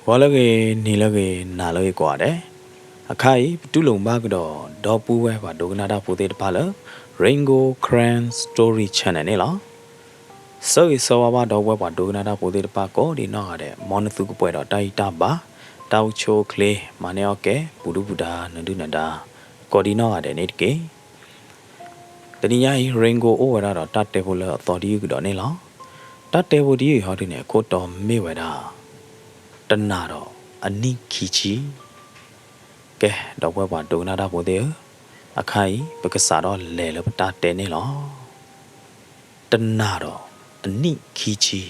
ဂီၤလၢအဂ့ၤ, နံၤလၢအဂ့ၤ, နၤလၢအဂ့ၤကိးဂၤဒဲး, အခါအံၤ ပတူၢ်လိာ်ဘၣ်ကဒီး ဒီပုၢ်ဝဲၢ်ပှၤဒိကနၣ်တၢ်ဖိသ့ၣ်တဖၣ်လၢ Rain Gold Karen Story Channel န့ၣ်လီၤ. ဆၢဂ့ၤဆၢဝါဘၣ်ဒီပုၢ်ဝဲၢ်ပှၤဒိကနၣ်တၢ်ဖိသ့ၣ်တဖၣ်ကိးဒံးနီၢ်ဂၤဒဲး, မ်နသုကပှဲၤဒီးတၢ်ဂံၢ်တၢ်ဘါ, တၢ်အိၣ်ဆူၣ်အိၣ်ချ့, မၤန့ၢ်အီၣ်ကဲ, ပူၤဒုၣ်ပူၤဒါ, နဒုၣ်နဒါ, ကိးဒံးနီၢ်ဂၤဒဲးန့ၣ်တက့ၢ်. တနံၤညါအံၤ Rain Gold အိၣ်ဝဲဒၣ်ဒီးတၢ်တဲဖိလၢအသီတယုၢ်ကဒီးန့ၣ်လီၤ. တၢ်တဲဖိတယုၢ်အံၤဟီဒုန့ၣ် အခိၣ်တီမ့ၢ်ဝဲဒၣ် တနၤဒီးအနံၣ်ခံဆံ. ကဲ, ဒီပုၢ်ဝဲၢ်ပှၤဒိကနၣ်တၢ်ဖိသ့ၣ်ဧၢ, အခါအံၤ ပကစးထီၣ်လဲၤလၢပတၢ်တဲန့ၣ်လီၤ. တနၤဒီးအနံၣ်ခံဆံ.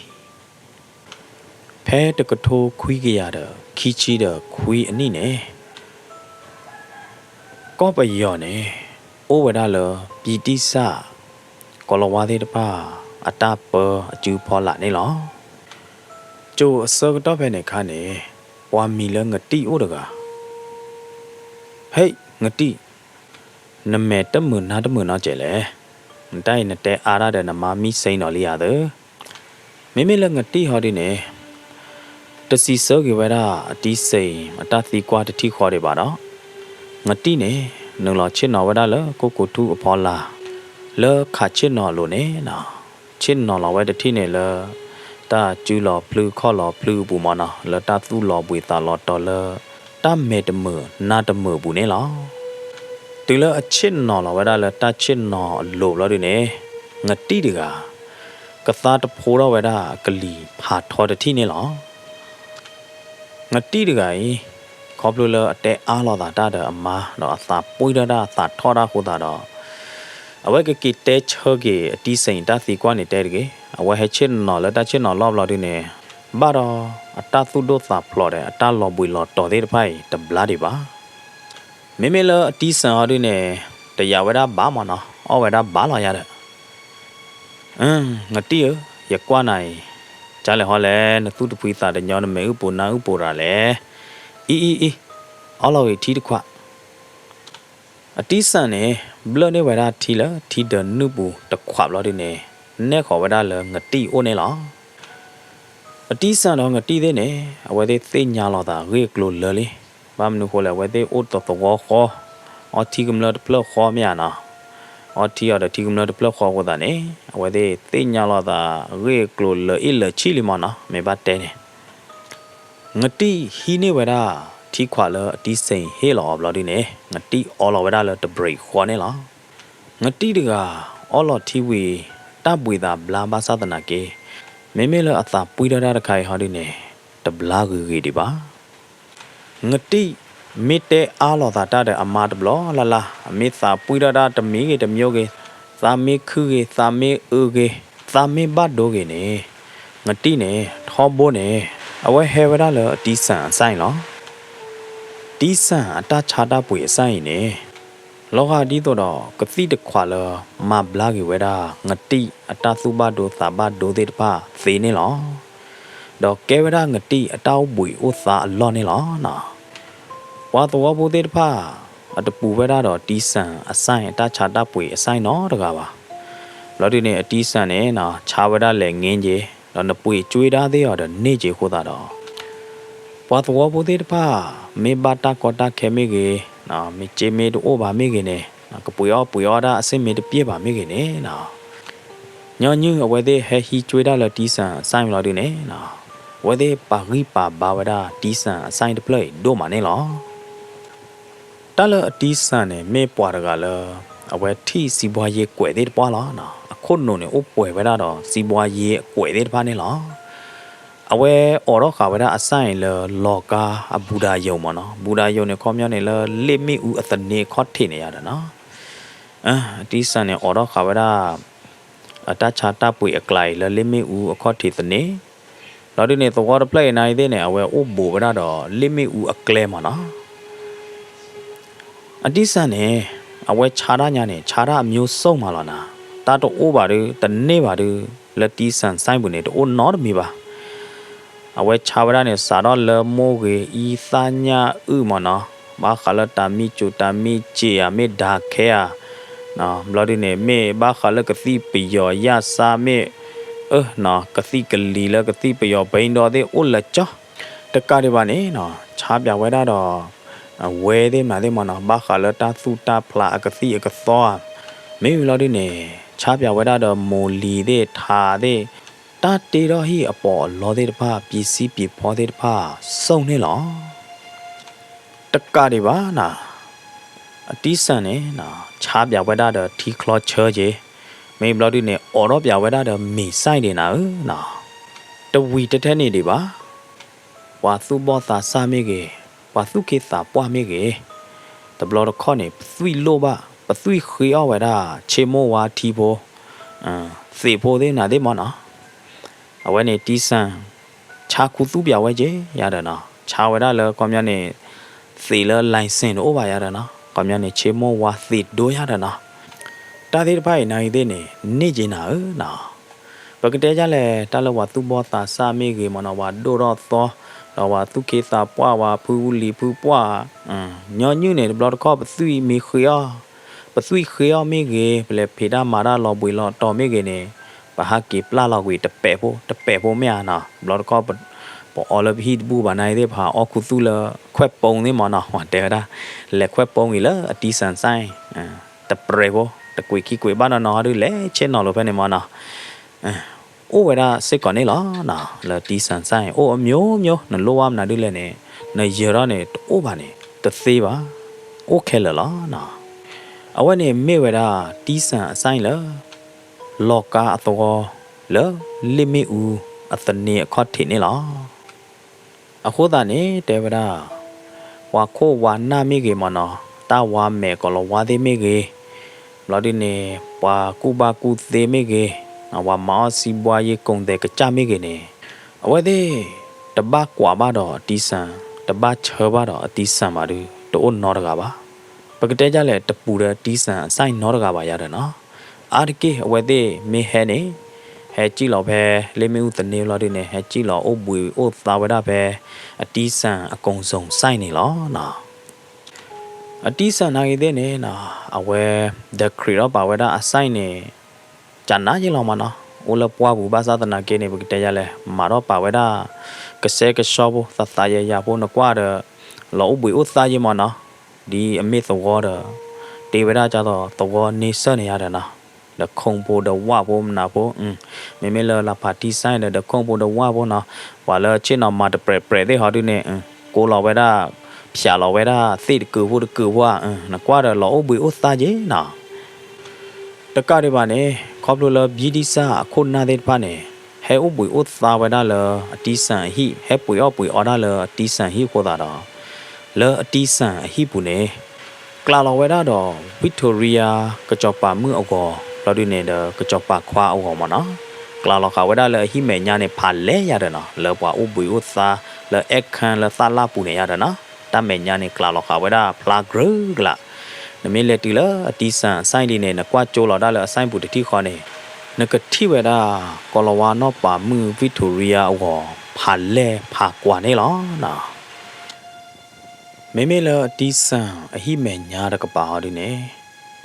ဖဲတကထိခွံကယၤဒီးခံဆံဒီးခွံအနံၣ်န့ၣ် ကီၢ်ပယီၤန့ၣ် အိၣ်ဝဲဒၣ်လၢ ပံတံၢ်စၢ် ကိၤလၤဝါသ့ၣ်တဖၣ် အတၢ်ပၢအစုဖီလာ်န့ၣ်လီၤ. ကၠိအဆၢကတီၢ်ဖဲန့ၣ်အခါန့ၣ် ပှၤမံၤလၢငတံၢ်အိၣ်တဂၤ. ဟဲ, ငတံၢ်, နမဲာ်တမုာ်နါတမုာ်နီတစဲးလဲၣ်. နတၢ်အံၤနတဲအါတၢ်ဒီးနမါမံစ့နီၤလံယၤသၢ. မ့မ့ၢ်လၢငတံၢ်ဟီဒုန့ၣ် တစံးဆၢက့ၤဝဲဒၣ်အတံစ့ၣ်အတၢ်သံကွၢ်တထံၣ်ဃီဒံးဘၣ်ဒီး ငတံၢ်န့ၣ် နုာ်လီၤဆ့ၣ်နီၤဝဲဒၣ်လၢကိၣ်ကိၤထူအဖီလာ် လၢခးဆ့ၣ်နီၤအလိၤန့ၣ်နီၤ, ဆ့ၣ်နီၤလီၤဝဲတထံၣ်န့ၣ်လၢ တၢ်စုလီၤဖျုခီၣ်လီၤဖျုအပူၤမၢ်နီၤ, လၢတၢ်သူၣ်လီၤဘှံးသးလီၤတီၤလၢ တၢ်မဲာ်တမုာ်နါတမုာ်အပူၤန့ၣ်လီၤ. တုၤလၢအဆ့ၣ်နီၤလီၤဝဲဒၣ်လၢတၢ်ဆ့ၣ်နီၤအလိၤဘျီဒုန့ၣ် ငတံၢ်တဂၤ ကသါတဖိထီၣ်ဝဲဒၣ်အကလံၤဖးထီတထံၣ်န့ၣ်လီၤ. ငတံၢ်တဂၤအံၤ ခီဖျိလၢအတဲအါလိာ်သးတၢ်ဒီးအမါ ဒီးအသးပှံၢ်ထီၣ်တၢ်အသးထီၣ်တၢ်အဃိသတးဒီး အဝဲကက့ၤတဲဆၢက့ၤအတံစ့ၣ်အတၢ်သံကွၢ်န့ၣ်တဲတဂ့ၤ, အဝဲဟဲဆ့ၣ်နီၤလၢတၢ်ဆ့ၣ်နီၤလီၢ်ဘျီဒုန့ၣ် ဘၣ်ဒီးအတၢ်သူၣ်ဒိၣ်သးဖျိးဒီးအတၢ်လီၤဘှံးလီၤတီၤသ့ၣ်တဖၣ်အံၤတဘျါဒံးဘၣ်. မ့မ့ၢ်လၢအတံစ့ၣ်ဟီဒုန့ၣ် တယာ်ဝဲဒၣ်ဘၣ်မၢ်နီၤ, အီၣ်ဝဲဒၣ်ဘၣ်လီၤယၤဒီး အၢ ငတံၢ်ဧၢ, ယကွၢ်နၤအံၤ ကၢ်လဲၣ်ဟီလဲၣ်, နသူၣ်တဖှံသးတညီ နမဲာ်အုၣ်ပူၤနါအုၣ်ပူၤရၤလဲၣ်. အံၤအံၤအံၤ, အီၣ်လီၤဂ့ၤထံတခွး. အတံစ့ၣ်န့ၣ် ဘျၢၣ်န့ၢ်ဝဲဒၣ်ထံလၢထံဒၢးနုၢ်ပူၤတခွးဘျီဒုန့ၣ် နဲၣ်ဃီၤဝဲဒၣ်လၢငတံၢ်အိၣ်န့ၣ်လီၤ. အတံစ့ၣ်ဒီးငတံၢ်သ့ၣ်န့ၣ် အဝဲသ့ၣ်သ့ၣ်ညါလိာ်သးဂ့ၢ်အကျိၤလၢာ်လံ. ဘၣ်မနုၤဃိလဲၣ်, အဝဲသ့ၣ်အိၣ်တသဝီဃီ, အီထံကမျၢၢ်တဖျၢၣ်ဃီမ့ၢ်ဧါနီၤ, အီထံအီၤဒီးထံကမျၢၢ်တဖျၢၣ်ဃီအဃိသတးန့ၣ် အဝဲသ့ၣ်သ့ၣ်ညါလိာ်သးဂ့ၢ်အကျိၤလၢာ်အ့ၣ်လၢာ်ဆံၣ်လံမၢ်နီၤ, မ့ၢ်ဘၣ်တဲန့ၣ် ငတံၢ်ဟံးန့ၢ်ဝဲဒၣ်ထံခွးလၢအတံစ့ၣ်ဟ့ၣ်လီၤအီၤဘျီဒုန့ၣ် ငတံၢ်အီလီၤဝဲဒၣ်လၢတဘြံးဃီန့ၣ်လီၤ. ငတံၢ်တဂၤ အီလီၤထံဝံၤ တၢ်ဘှံးသးဘျါဘၣ်ဆၣ်သနာ်က့ မ့မ့ၢ်လၢအသးပှံၢ်ထီၣ်တၢ်တခါအံၤဟီဒုန့ၣ် တဘျါဂ့ၤဂ့ၤဒံးဘၣ်. ငတံၢ်မ့ၢ်တဲအါလိာ်သးတၢ်ဒီးအမါတဘျီလၢ်လၢ်, အမ့ၢ်သးပှံၢ်ထီၣ်တၢ်တမံၤဂ့ၤတမံၤဂ့ၤ, သးမ့ၢ်ခုၣ်ဂ့ၤ, သးမ့ၢ်အုၣ်ဂ့ၤ, သးမ့ၢ်ဘၣ်ဒိဂ့ၤန့ၣ် ငတံၢ်န့ၣ် ထီဘိန့ၣ် အဝဲဟဲဝဲဒၣ်လၢအတံစ့ၣ်အစၢ်အံၤလီၤ. တံစ့ၣ်အတၢ်ဆါတၢ်ပှ့ၤအစၢ်အံၤန့ၣ် လီၤဂာ်ဒ်သိးဒီးကသံၣ်တခွးလၢမၤဘျါက့ၤဝဲဒၣ် ငတံၢ်အတၢ်သူၣ်ဘၣ်ဒိသးဘၣ်ဒိသ့ၣ်တဖၣ်သ့န့ၣ်လီၤ. ဒီးကဲဝဲဒၣ်ငတံၢ်အတၢ်အိၣ်ဘှံးအိၣ်သါအလီၢ်န့ၣ်လီၤ. ပှၤသဝီဖိသ့ၣ်တဖၣ် အတပူၤဝဲဒၣ်ဒီးတံစ့ၣ်အစၢ်အံၤအတၢ်ဆါတၢ်ပှ့ၤအစၢ်အံၤနီတဂၤဘၣ်. ဘျီဒုန့ၣ် အတံစ့ၣ်န့ၣ် ဆါဝဲဒၣ်လဲၤင့က့ၤ, ဒီးနပှ့ၤကွ့ဒၣ်သ့ၣ်အီၤဒီးန့ၢ်က့ၤအဃိသတးဒီး ပှၤသဝီဖိသ့ၣ်တဖၣ် မ့ၢ်ဘၣ်တၢ်ကီတၢ်ခဲမ့ၢ်ဂ့ၤ, မ့ၢ်စ့မ့ၢ်တအိၣ်ဘၣ်မ့ၢ်ဂ့ၤန့ၣ်, ကပှ့ၤအီၣ်ပှ့ၤအီတၢ်အဆ့ၣ်မ့ၢ်တပျဲၢ်ဘၣ်မ့ၢ်ဂ့ၤန့ၣ်, ညီနုၢ်အဝဲသ့ၣ်ဟဲဟံးကွ့ဒၣ်လၢတံစ့ၣ်အစၢ်အံၤလီၤဒုန့ၣ်, အဝဲသ့ၣ်ပာ်ဂံၢ်ပာ်ဘါဝဲဒၣ်တံစ့ၣ်အစၢ်အံၤတဖျၢၣ်အံၤဒိၣ်မးန့ၣ်လီၤ. တၢ်လၢအတံစ့ၣ်န့ၣ် မ့ၢ်ပှၤတဂၤလၢ အဝဲထံၣ်စံးဘှါယ့ကွဲးသ့ၣ်တပှၢ်လီၤ. အခိၣ်နူာ်န့ၣ် အိၣ်ပှဲၤဝဲဒၣ်ဒီးစံးဘှါယ့အကွဲးသ့ၣ်တဖၣ်န့ၣ်လီၤ. အဝဲအိးထီၣ်ဃာ်ဝဲဒၣ်အစၢ်အံၤလၢလီၤကါအဘူဒၤယိာ်မၢ်နီၤ. ဘူဒၤယိာ်န့ၣ် ခီပညီန့ၣ် လၢလ့ၣ်မ့ၣ်အူအသန့အခီၣ်ထံးန့ၣ်ယါဒီးနီၤ. အတံစ့ၣ်န့ၣ် အိးထီၣ်ဃာ်ဝဲဒၣ် အတၢ်ဆါတၢ်ပှ့ၤအကျါအံၤလၢလ့ၣ်မ့ၣ်အူအခီၣ်ထံးသန့, လီၤဒုန့ၣ် သဝီတဖျၢၣ်အံၤနၤအံၤသ့ၣ်န့ၣ် အဝဲအိၣ်ဘူးဝဲဒၣ်ဒီးလ့ၣ်မ့ၣ်အူအကျဲမၢ်နီၤ. အတံစ့ၣ်န့ၣ် အဝဲဆါတၢ်ညါန့ၣ် ဆါတၢ်အမျိုးစုံမးလီၤနၤ. တၢ်တအိၣ်ဘၣ်ဒု တန့ၢ်ဘၣ်ဒု လၢတံစ့ၣ်စဲပူၤန့ၣ် တအိၣ်နီတမံၤဘၣ်. အဝဲဆါဝဲဒၣ်န့ၣ် စးထီၣ်လၢမိၢ်ဂ့ၤ အံသၣ်ညၣ်အုၣ်မၢ်နီၤ, ဘၣ်ဃးလၢတၢ်မံစိးတၢ်မံစ့ဧါ မ့ၢ်ဒါခဲဧါ, ဘျီဒုန့ၣ် မ့ၢ်ဘၣ်ဃးလၢကသံၣ်ပယီၤယၣ်စၢ်မ့ၢ် အၢ ကသံၣ်ကလံၤလၢကသံၣ်ပယီၤဘၣ်ဒီးသ့ၣ်အိၣ်လၢကၠီ တကးဒံးဘၣ်န့ၣ်နီၤ ဆါပၠးဝဲဒၣ်ဒီး အဝဲသ့ၣ်မနုၤသ့ၣ်မ့ၢ်နီၤ ဘၣ်ဃးလၢတၢ်သူၣ်တၢ်ဖျးအကသံၣ်အကသီဧါ, မ့ၢ်ဝံၤလီၤဒုန့ၣ် ဆါပၠးဝဲဒၣ်ဒီးမိၢ်လံၤသ့ၣ်ထးသ့ၣ် တၢ်တ့ထီၣ်ဟံၣ်အပီးအလီသ့ၣ်တဖၣ် ပစံပဖီသ့ၣ်တဖၣ် စိၣ်န့ၣ်လီၤ. တကးဒံးဘၣ်နီၤ အတံစၣ်န့ၣ် ဆါပၠးဝဲဒၣ်ဒီးထံချီဆၢက့ၤ, မ့ၢ်ဘျီဒုန့ၣ် အိးထီၣ်ပၠးဝဲဒၣ်ဒီးမ့ၢ်စဲးဒံးနၤဧၢနီၤ, တဝံၤတထဲန့ၣ်ဒံးဘၣ်, ပှၤသူၣ်ဘီၣ်သးစၢ်မ့ၢ်ဂ့ၤ, ပှၤသူၣ်က့သးပှၢ်မ့ၢ်ဂ့ၤ, တဘျီတခီၣ်န့ၣ် ပသွံၣ်လိၣ်ဘၣ်, ပသွံၣ်ဃ့အီၣ်ဝဲဒၣ် ဆ့မိၢ်ဝါထံဖိ သ့းဖိသ့ၣ်နၤသ့ၣ်မ့ၢ်နီၤ, အဝဲန့ၣ်တံစၣ် ဆါခူသူၣ်ပၠးဝဲက့ၤယၤဒီးနီၤ, ဆါဝဲဒၣ်လၢခီပညီန့ၣ် သ့းလၢ license တအိၣ်ဘၣ်ယၤဒီးနီၤ, ခီပညီန့ၣ် ဆ့မိၢ်ဝါသ့းဒိယၤဒီးနီၤ, တၢ်သ့ၣ်တဖၣ်အံၤနၤဂ့ၤသ့ၣ်န့ၣ် န့ၢ်က့ၤနၤဧၢနီၤ, ပကတဲဒ်လဲၣ် တၢ်လၢပှၤသူၣ်ဘီၣ်သးစၢ်မ့ၢ်ဂ့ၤမ့ၢ်နီၤ, ပှၤဒိၣ်ထီၣ်သီ, ဒီးပှၤသူၣ်က့သးပှၢ် ပှၤဖုလံၤဖုပှၢ်, ညီနုၢ်န့ၣ် တဘျီတခီၣ်ပသွံၣ်မ့ၢ်ဃ့အီၣ် ပသွံၣ်ဃ့အီၣ်မ့ၢ်ဂ့ၤ, ပလဲၤဖံးတၢ်မၤတၢ်လီၤဘှံးလီၤတီၤမ့ၢ်ဂ့ၤန့ၣ်, ပဟးက့ၤပျၢ်လီၤကွံာ်တပဲာ်ဖိ, တပဲာ်ဖိမ့ၢ်ဧါနီၤ, တဘျီတခီၣ် ပအီလၢပဟံၣ်တဘူၣ်ဘၣ်နၤသ့ၣ် ပဟးအီၣ်ခူသူၣ်လၢခွဲးပိသ့ၣ်မ့ၢ်နီၤ, ပှၤတဲဝဲဒၣ် လဲၤခွဲးပိအံၤလၢအတံစၣ်စဲး တပြဲးဖိ, တကွံာ်ခံကွံာ်ဘၣ်နီၤနီၤဟီဒုး လဲၤဆ့ၣ်နီၤလိာ်ဖဲန့ၣ်မ့ၢ်နီၤ အိၣ်ဝဲဒၣ်စ့ၢ်ကီးန့ၣ်လီၤနီၤ, လၢတံစၣ်စဲး အိၣ်အမျိုးမျိုး နလိၣ်ဘၣ်မနုၤဒုးလဲၣ်န့ၣ်, နယၢၤထီၣ်န့ၣ် တအိၣ်ဘၣ်န့ၣ် တသ့ဘၣ်, အိၣ်ခဲလၢာ်လီၤနီၤ, အဝဲန့ၣ်မ့ၢ်ဝဲဒၣ်တံစၣ်စဲးလၢ လီၤကါအသဝီ လၢလ့ၣ်မ့ၣ်အူအသန့အခီၣ်ထံးန့ၣ်လီၤ. အဃိသတးန့ၣ် တဲဝဲဒၣ် ပှၤခိၣ်ဝါနၢ်မ့ၢ်ဂ့ၤမ့ၢ်နီၤ, တၢ်ဝါမဲာ်ကီၤလၤဝါသ့ၣ်မ့ၢ်ဂ့ၤ, ဘျီဒုန့ၣ် ပှၤကူၣ်ဘၣ်ကူၣ်သ့မ့ၢ်ဂ့ၤ, ပှၤမၤအီၣ်စံးဘှါယ့ၢ်ကိၣ်သဲးကစၢ်မ့ၢ်ဂ့ၤန့ၣ်, အဝဲသ့ၣ် တဘၣ်ကွၢ်ဘၣ်ဒီးအတံစၣ်, တဘၣ်ဆၢဘၣ်ဒီးအတံစၣ်ဘၣ်ဒုး တအိၣ်နီတဂၤဘၣ်. ပကတဲဒ်လဲၣ် တပူၤဒီးတံစၣ်စဲးနီတဂၤဘၣ်ယၤဒီးနီၤ. အါတက့ၢ် အဝဲသ့ၣ်မ့ၢ်ဟဲန့ၣ်, ဟဲစံၣ်လီၤဖဲ လ့ၣ်မ့ၣ်အူသန့ဘျီဒုန့ၣ် ဟဲစံၣ်လီၤအိၣ်ဘှံးအိၣ်သါဝဲဒၣ်ဖဲ အတံစၣ်အကိၣ်စိၣ်စဲးန့ၣ်လီၤနီၤ. အတံစၣ်နၤဂ့ၤသ့ၣ်န့ၣ်နီၤ, အဝဲ ဒီးခရံာ်ထီၣ်ပာ်ဝဲဒၣ်အစဲးန့ၣ် ကနၣ်ယ့လီၤမ့ၢ်နီၤ, အိၣ်လၢပှၢ်ပူၤဘၣ်ဆၣ်သနာ်က့န့ၣ် ပကတဲယၤလဲၣ် မၤထီၣ်ပာ်ဝဲဒၣ် ကစဲကဆှီဖိ သးသးယၤယၤဖိ နကွၢ်ဒီး လီၤအိၣ်ဘှံးအိၣ်သါယ့မ့ၢ်နီၤ, ဒ်အမ့ၢ်သဝီဒီး တ့ဝဲဒၣ်ကသိးသဝီန့ဆၢၣ်န့ၣ်ယၤဒီးနီၤ, ဒီးခိၣ်ဖိဒီးဝၣ်ဖိမနုၤဖိ, မ့မ့ၢ်လၢလၢဖးတံစဲးဒီး ဒီးခိၣ်ဖိဒီးဝၣ်ဖိနီၤ, ပှၤလၢဆ့ၣ်နီၤမၤတပြဲးပြဲးသ့ၣ်ဟီဒုန့ၣ် ကိးလီၤဝဲဒၣ် ဖၠးလီၤဝဲဒၣ် သ့ၣ်တကုာ်ဖိတကုာ်ဖိဧါ, နကွၢ်ဒီးလီၤအိၣ်ဘှံးအိၣ်သါယ့နီၤ. တကးဒံးဘၣ်န့ၣ် ခီဖျိလၢဘံဒံစၢ်အခိၣ်နၢ်သ့ၣ်တဖၣ်န့ၣ် ဟဲအိၣ်ဘှံးအိၣ်သါဝဲဒၣ်လၢအတံစၣ်အဟံၣ်, ဟဲပှ့ၤအီၣ်ပှ့ၤအီဒၣ်လၢအတံစၣ်အဟံၣ်အဃိသတးဒီး လၢအတံစၣ်အဟံၣ်ပူၤန့ၣ် ကျးလီၤဝဲဒၣ်ဒီး Victoria ကစီၤပၤမုၣ်အဂီၤ ဘျီဒုန့ၣ်ဒီးကစီၤပၤခွါအဂီၤမ့ၢ်နီၤ, ကျးလီၤဃာ်ဝဲဒၣ်လၢအဟံၣ်မဲာ်ညါန့ၣ် ဖးလဲၢ်ယၤဒီးနီၤ, လၢပှၤအိၣ်ဘှံးအိၣ်သါ လၢအဲၣ်ခၢၣ်လၢသၣ်လၣ်ပူၤန့ၣ်ယၤဒီးနီၤ, တၢ်မဲာ်ညါန့ၣ် ကျးလီၤဃာ်ဝဲဒၣ်ဖျါကြၢးကလာ်, နမ့ၢ်လဲၤတုၤလၢအတံစၣ်အစဲးလံန့ၣ် နကွၢ်ကၠိလီၤဒၣ်လၢအစဲးပူၤတထံၣ်ဃီန့ၣ် နကထံၣ်ဝဲဒၣ် ကီၤလၤဝါနီၢ်ပၤမုၣ် Victoria အဂီၤ ဖးလဲၢ်ဖးကွၢ်န့ၣ်လီၤနီၤ. မ့မ့ၢ်လၢအတံစၣ်အဟံၣ်မဲာ်ညါတကပၤဟီဒုန့ၣ်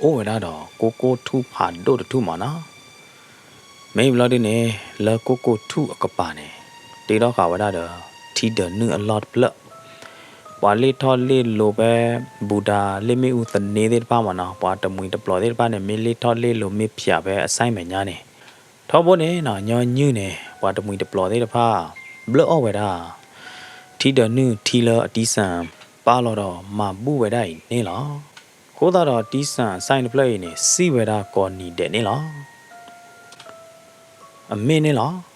အိၣ်ဝဲဒၣ်ဒီးကိၢ်ကိၢ်ထူၣ်ဖးဒိၣ်တထူၣ်မ့ၢ်နီၤ. မ့ၢ်ဘျီဒုန့ၣ် လၢကိၢ်ကိၢ်ထူၣ်အကပၤန့ၣ် တ့ထီၣ်ဃာ်ဝဲဒၣ်ဒီး ထံဒၢးနုၢ်အလီၢ်တဖျၢၣ်, ပှၤလ့ၣ်ထီၣ်လ့ၣ်လိၤဖဲ ဘူဒၤ လ့ၣ်မ့ၣ်အူသန့သ့ၣ်တဖၣ်မ့ၢ်နီၤ, ပှၤတမှံၤတပျီၤသ့ၣ်တဖၣ်န့ၣ် မ့ၢ်လ့ၣ်ထီၣ်လ့ၣ်လိၤမ့ၢ်ဖၠးဖဲအစဲးမဲာ်ညါန့ၣ် ထီဘိန့ၣ်နီၤ ညီနုၢ်န့ၣ် ပှၤတမှံၤတပျီၤသ့ၣ်တဖၣ် ဘျၢအီၣ်ဝဲဒၣ် ထံဒၢးနုၢ်ထံလၢအတံစၣ်ပာ်လီၤဒီးမၤဘူၣ်ဝဲဒၣ်အံၤန့ၣ်လီၤ. အဃိသတးဒီးတံစၣ်အစဲးတဖျၢၣ်အံၤန့ၣ် စံၣ်ဝဲဒၣ်ကိးနံၤဒဲးန့ၣ်လီၤ. အမ့ၢ်န့ၣ်လီၤ.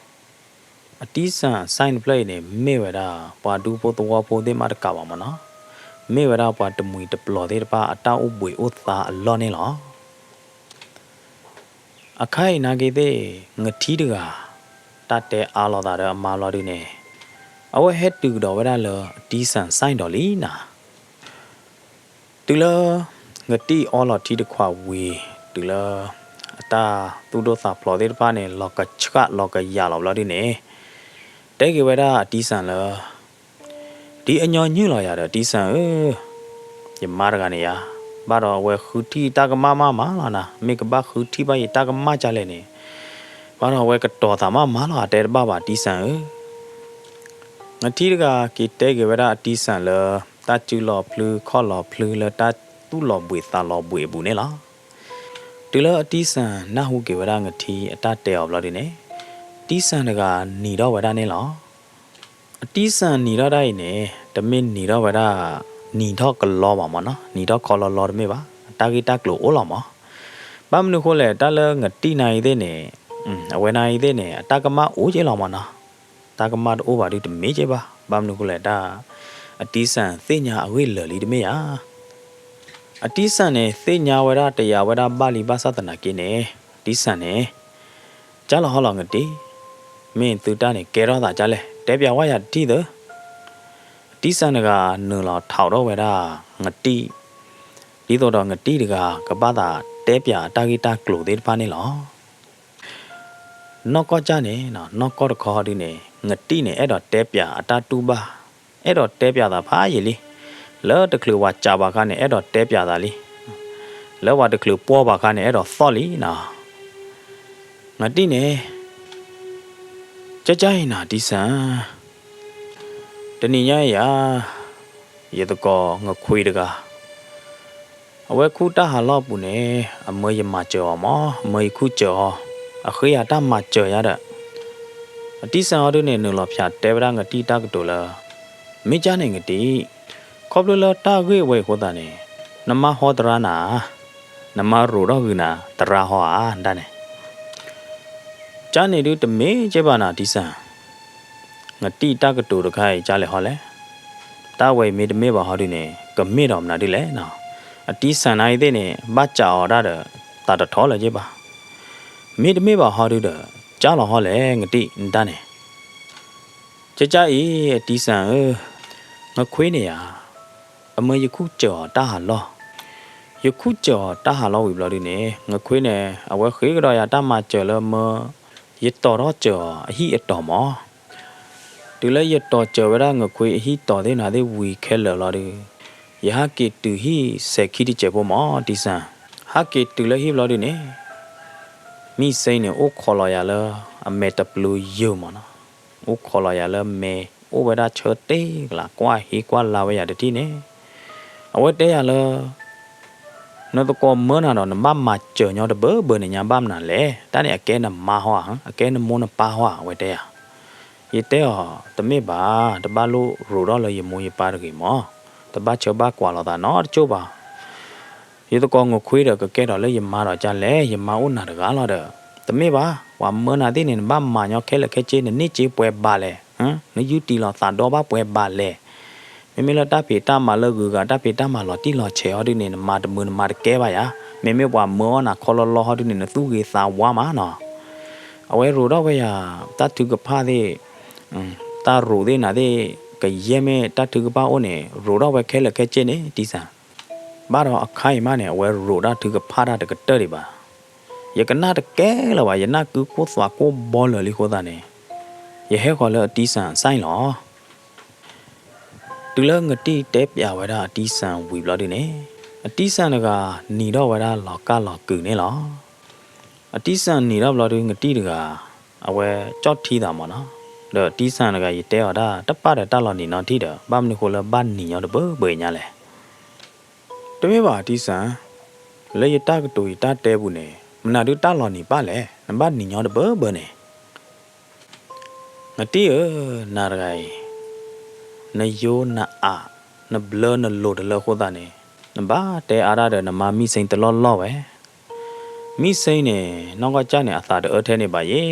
အတံစၣ်အစဲးတဖျၢၣ်အံၤန့ၣ် မ့ၢ်ဝဲဒၣ် ပှၤဒူဖိသဝီဖိသ့ၣ်မးတကးဘၣ်မ့ၢ်နီၤ, မ့ၢ်ဝဲဒၣ်ပှၤတမှံၤတပျီၤသ့ၣ်တဖၣ်အတၢ်အိၣ်ဘှံးအိၣ်သါအလီၢ်န့ၣ်လီၤ. အခါအံၤနာ်က့သ့ၣ် ငထံတဂၤ တၢ်တဲအါလိာ်သးဒီးအမါဘျီဒုန့ၣ် အဝဲဟဲတုၤကဒီးဝဲဒၣ်လၢအတံစၣ်အစဲးဒီးလံနီၤ. တုၤလၢ ငထံအီလီၤထံတခွးဝံၤ တုၤလၢ အတၢ်သူၣ်ဒိၣ်သးဖျိးသ့ၣ်တဖၣ်န့ၣ် လီၤကဆှၣ်လီၤကယာ်လီၤဘျီဒုန့ၣ် တဲက့ၤဝဲဒၣ်အတံစၣ်လၢ ဒ်အညီနုၢ်လီၤယၤဒီးတံစၣ်ဧၢ, ယမါတဂၤန့ၣ်ယၤ ဘၣ်ဒီးအဝဲဃုထံၣ်တၢ်ကမၣ်မးမးလီၤနၤ, မ့ၢ်ကဘၣ်ဃုထံၣ်ဘၣ်ယတၢ်ကမၣ်ကလဲၣ်န့ၣ် ဘၣ်ဒီးအဝဲကတီၤသးမးမးလီၤ အတဲတဘၣ်ဘၣ်တံစၣ်ဧၢ. နထံတဂၤက့ၤတဲက့ၤဝဲဒၣ်အတံစၢ်လၢ တၢ်စုလီၤဖျုခီၣ်လီၤဖျုလၢတၢ်သူၣ်လီၤဘှံးသးလီၤဘှံးအပူၤန့ၣ်လီၤ. တုၤလၢအတံစၢ်နၢ်ဟူက့ၤဝဲဒၣ်နထံအတၢ်တဲအီၤဘျီဒုန့ၣ်, တံစၢ်တဂၤနံၤထီၣ်ဝဲဒၣ်န့ၣ်လီၤ. အတံစၢ်နံၤထီၣ်ဒၣ်အံၤန့ၣ် တမ့ၢ်နံၤထီၣ်ဝဲဒၣ် နံၤထီၣ်ကလီဘၣ်မၢ်နီၤ, နံၤထီၣ်ခီလီလီတမ့ၢ်ဘၣ်, အတၢ်ဂ့ၢ်တၢ်ကျိၤအိၣ်လီၤမၢ်. ဘၣ်မနုၤဃိလဲၣ် တၢ်လၢနတံၢ်နၤအံၤသ့ၣ်န့ၣ်, အဝဲနၤအံၤသ့ၣ်န့ၣ် အတၢ်ကမၣ်အိၣ်က့လီၤမၢ်နီၤ. တၢ်ကမၣ်တအိၣ်ဘၣ်ဒုတမ့ၢ်က့ဘၣ်. ဘၣ်မနုၤဃိလဲၣ်ဒၣ်, အတံစၢ်သ့ၣ်ညါအဂ့ၢ်လၢာ်လံတမ့ၢ်ဧါ. အတံစၢ်န့ၣ် သ့ၣ်ညါဝဲဒၣ်တယာ်ဝဲဒၣ်ဘၣ်လံဘၣ်ဆၣ်သနာ်က့န့ၣ်, တံစၢ်န့ၣ် ကၢ်လီၤဟီလီၤနတံၢ်, မ့ၢ်သုတၢ်န့ၣ် ကဲထီၣ်သးကၢ်လဲၣ်, တဲပၠးဝဲယၤတထံၣ်သု. အတံစၢ်တဂၤနုာ်လီၤထီၣ်ထီၣ်ဝဲဒၣ်နတံၢ်, ဒ်သိးဒီးနတံၢ်တဂၤကဘၣ်သးတဲပၠးအတၢ်ဂ့ၢ်တၢ်ကျိၤသ့ၣ်တဖၣ်န့ၣ်လီၤ. နီၢ်ကီၢ်ကၢ်န့ၣ်, နီၢ်ကီၢ်တခီဒုန့ၣ် နတံၢ်န့ၣ် အဲၣ်ဒိးတဲပၠးအတၢ်တူၢ်ဘၣ်, အဲၣ်ဒိးတဲပၠးသးဖးယံာ်လံ. လၢတချုးပှၤစံးဘၣ်အခါန့ၣ် အဲၣ်ဒိးတဲပၠးသးလံ. လၢပှၤတချုးပှီၢ်ဘၣ်အခါန့ၣ် အဲၣ်ဒိးသီၣ်လံနီၤ. နတံၢ်န့ၣ် ကၢ်ကၢ်အံၤနီၤ တံစၢ်, တနံၤညါအံၤဧါ, ယသကိးနခွ့တဂၤ အဝဲခူၣ်တၢ်ဟးလီၢ်အပူၤန့ၣ် အမၢယမၤစၢၤအီၤမၢ်, အမၢယခူၣ်စၢၤအီၤ, အဃ့ယၤတၢ်မၤစၢၤယါဒီး, အတံစၢ်အီၤဒုန့ၣ် နုာ်လီၤဖၠးတဲဝဲဒၣ်နတံၢ်တၢ်ကတိၤလၢ မ့ၢ်ကၢ်န့ၣ်နတံၢ်, ခီဖျိလၢတၢ်ဂ့ၢ်ဝဲအံၤအဃိသတးန့ၣ် နမါဟီသရၣ်နၤ, နမါရိးထီၣ်ဂုာ်နၤသရၣ်ဟီဧါဒၣ်န့ၣ်. ကၢ်န့ၣ်ဒုတမ့ၢ်က့ဘၣ်နီၤ တံစၢ်, နတံၢ်တၢ်ကတိၤတခါအံၤကၢ်လဲၣ်ဟီလဲၣ်. တၢ်ဝဲအံၤမ့ၢ်တမ့ၢ်ဘၣ်ဟီဒုန့ၣ် ကမ့ၢ်ဒီးမနုၤဒ်လဲၣ်နီၤ. အတံစၢ်နၤအံၤသ့ၣ်န့ၣ် ဘၣ်စံးအီၤဒၣ်ဒီး သးတထီၣ်လၢၤက့ဘၣ်. မ့ၢ်တမ့ၢ်ဘၣ်ဟီဒုဒီး ကၢ်လီၤဟီလဲၣ် နတံၢ်နတၢ်န့ၣ်. ကၢ်ကၢ်အံၤ အတံစၢ်ဧၢ, နခွ့န့ၣ်ဧါ, အမၢယခူၣ်စၢၤအီၤတၢ်ဟးလီၢ်, ယခူၣ်စၢၤအီၤတၢ်ဟးလီၢ်ဝံၤဘျီဒုန့ၣ် နခွ့န့ၣ် အဝဲဃ့ကဒီးယၤတၢ်မၤစၢၤလၢမၢ ယတီၤထီၣ်စၢၤအီၤအဟံၣ်အတီၤမၢ်. တုၤလၢယတီၤစၢၤဝဲဒၣ်နခွ့အဟံၣ်တီၤသ့ၣ်နၤသ့ၣ်ဝံၤခဲလၢာ်လီၤဒု, ယဟးက့ၤတုၤဟံၣ်စဲၤခံတစဲးဖိမၢ် တံစၢ်. ဟးက့ၤတုၤလၢဟံၣ်ဘျီဒုန့ၣ် မံၣ်စ့န့ၣ် အိၣ်ခိးလီၤယၤလၢအမဲာ်တပျုၤယိာ်မၢ်နီၤ. အိၣ်ခိးလီၤယၤလၢမဲာ်အိၣ်ဝဲဒၣ်ဆၢတ့ၢ်ကလး ကွၢ်ဟ့ကွၢ်လၤဝဲယၤတထံၣ်န့ၣ်, အဝဲတဲယၤလၢ နသကိးမၢနၤဒီး နဘၣ်မၤစၢၤညီတဘၢဘၢန့ၣ်ညါ ဘၣ်မနုၤလဲၣ်. တၢ်န့ၣ်အကဲနမါဟီဧါ, အကဲနမိၢ်နပၢ်ဟီဧါ အဝဲတဲယၤ. ယတဲအီၤ တမ့ၢ်ဘၣ်, တဘၣ်လိၣ်ရိးထီၣ်လၢယမိၢ်ယပၢ်တဂ့ၤမၢ်, တဘၣ်ဆၢဘၣ်ကွၢ်လိာ်သးနီတကၠိၢ်ဘၣ်. ယသကိးနခွ့ဒီး ကကဲထီၣ်လၢယမါဒီးကၢ်လဲၣ်, ယမါအိၣ်နၤတဂၤလီၤဒီး, တမ့ၢ်ဘၣ်, ပှၤမၢနၤသ့ၣ်န့ၣ် နဘၣ်မၤညီခဲလၢာ်ခဲဆ့, နန့ၢ်စ့ပှဲၤဘၣ်လဲၣ်, နယူတံၢ်လီၤသးဒီဘၣ်ပှဲၤဘၣ်လဲၣ်. မ့မ့ၢ်လၢတၢ်ဖံးတၢ်မၤလၢဂုၤဂၤ တၢ်ဖံးတၢ်မၤလီၤတံၢ်လီၤဆဲးဟီဒုန့ၣ် နမၤတမုာ်နမၤတကဲဘၣ်ယၤ. မ့မ့ၢ်ပှၤမၢအီၣ်နၤခီလီလီဟီဒုန့ၣ် နသူၣ်ဂ့ၤသးဝါမးနီၤ. အဝဲရိးထီၣ်ဝဲယၤ တၢ်ထုကဖၣ်သ့ၣ်, တၢ်ရိးသ့ၣ်နၤသ့ၣ်, ကယဲၢ်မ့ၢ်တၢ်ထုကဖၣ်အိၣ်န့ၣ် ရိးထီၣ်ဝဲခဲလၢာ်ခဲဆ့န့ၣ် တံစၢ်. ဘၣ်ဒီးအခါအံၤမးန့ၣ် အဝဲရိးတၢ်ထုကဖၣ်တၢ်တကတၢၢ်ဒံးဘၣ်. ယကနၣ်တကဲလၢၤဘၣ်, ယနၢ်ကုကိၢ်သွးကိၢ်ဘီလၢာ်လံအဃိသတးန့ၣ်, ယဟဲဃီၤလၢအတံစၢ်အစၢ်လီၤ. တုၤလၢနတံၢ်တဲပၠးဝဲဒၣ်အတံစၢ်ဝံၤဘျီဒုန့ၣ်, အတံစၢ်တဂၤနံၤထီၣ်ဝဲဒၣ်လီၤကၢ်လီၤကုာ်န့ၣ်လီၤ. အတံစၢ်နံၤထီၣ်ဘျီဒု နတံၢ်တဂၤ အဝဲကၠီၣ်ထံသးမးနီၤ, ဒီးအတံစၢ်တဂၤ ယတဲအီၤဒၣ် တပာ်ဒီးတၢ်လီၤနံၤနီတထံၣ်ဒီး ဘၣ်မနုၤဃိလၢဘၣ်နံၤညီတဘၢဘၢအံၤညါလဲၣ်. တမ့ၢ်ဘၣ်အတံစၢ်, လၢယတၢ်ကတိၤယတၢ်တဲပူၤန့ၣ် မနုၤဒုတၢ်လီၤနံၤပာ်လဲၣ်, နဘၣ်နံၤညီတဘၢဘၢန့ၣ် နတံၢ်ဧၢ, နၤတဂၤအံၤ နယိနအး နဘျၢနလိၤတလၢအဃိသတးန့ၣ်, နဘၣ်တဲအါဒၣ်ဒီးနမါမံၣ်စ့တလီၢ်လီၢ်ဝဲ. မံၣ်စ့န့ၣ် နီၢ်ကီၢ်ကၢ်န့ၣ် အသးတအၢထဲန့ၣ်ဘၣ်ယဲ,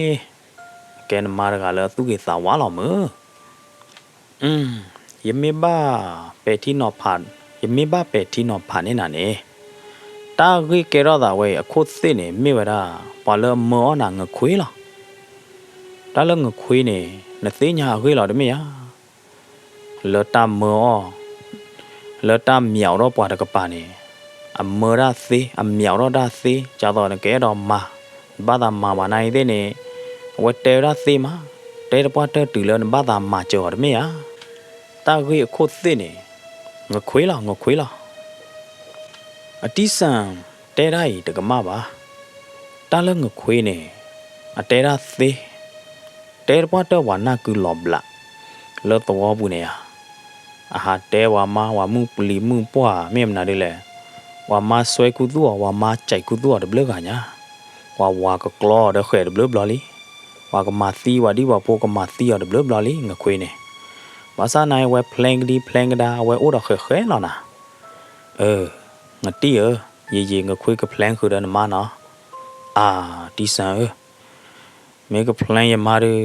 အကဲနမါတဂၤလၢအသူၣ်ဂ့ၤသးဝါလီၤမုၢ်. ယမ့ၢ်ဘၣ်ပဲာ်ထံနီၤဖး, ယမ့ၢ်ဘၣ်ပဲာ်ထံနီၤဖးန့ၢ်နၤန့ၣ်, တၢ်ဂ့ၢ်ကဲထီၣ်သးဝဲအံၤအခိၣ်သ့ၣ်န့ၣ် မ့ၢ်ဝဲဒၣ် ပှၤလၢအမၢအီၣ်နၤ နခွ့လီၤ. တၢ်လၢနခွ့န့ၣ် နသ့ၣ်ညါအဂ့ၢ်လီၤတမ့ၢ်ဧါ. လၢတၢ်မၢအီၣ်, လၢတၢ်မၠးထီၣ်ပှၤတကပၤန့ၣ်, အမၢတၢ်သ့, အမၠးထီၣ်တၢ်သ့, ဒ်သိးနကအဲၣ်ဒိးမၤ, နဘၣ်သးမၤမးနၤအံၤသ့ၣ်န့ၣ်, အဝဲတဲဝဲဒၣ်သ့မး, တဲတပှၢ်တၢၢ်တုၤလၢနဘၣ်သးမၤစၢၤအီၤတမ့ၢ်ဧါ. တၢ်ဂ့ၢ်အခိၣ်သ့ၣ်န့ၣ်, နခွ့လီၤ, နခွ့လီၤ. အတံစၢ်တဲဒၣ်အံၤတကမၣ်ဘၣ်. တၢ်လၢနခွ့န့ၣ်, အတဲဒၣ်သ့, တဲတပှၢ်တၢၢ်ပှၤနၢ်ကုလီၤဘျး. လၢသဝီပူၤန့ၣ်ဧါ, အဟးတဲပှၤမါ ပှၤမုၢ်ပျံၤမုၢ်ပှၢ် မ့ၢ်မနုၤဒ်လဲၣ်, ပှၤမါစွဲခူသူၣ်အီၤ ပှၤမါကဲးခူသူၣ်အီၤတဘျုးဂၤညါ, ပှၤဝၤကကျီဒီးဃဲးတဘျုးဘျီလံ, ပှၤကမၤသံပှၤဒံပှၤဖိ ကမၤသံအီၤတဘျုးဘျီလံ ငခွ့န့ၣ်, ဘၣ်ဆၣ်သနာ်က့ အဝဲဖျဲကဒံဖျဲကဒါ အဝဲအိၣ်ဒီးဃဲးဃဲးလီၤနၤ, အၢ, ငတံၢ်ဧၢ, ယံာ်ယံာ်ငခွ့ကဖျဲဃုာ်ဒီးနမါနီၤ, အါ, တံစၢဧၢ မ့ၢ်ကဖျဲယမါဒုး,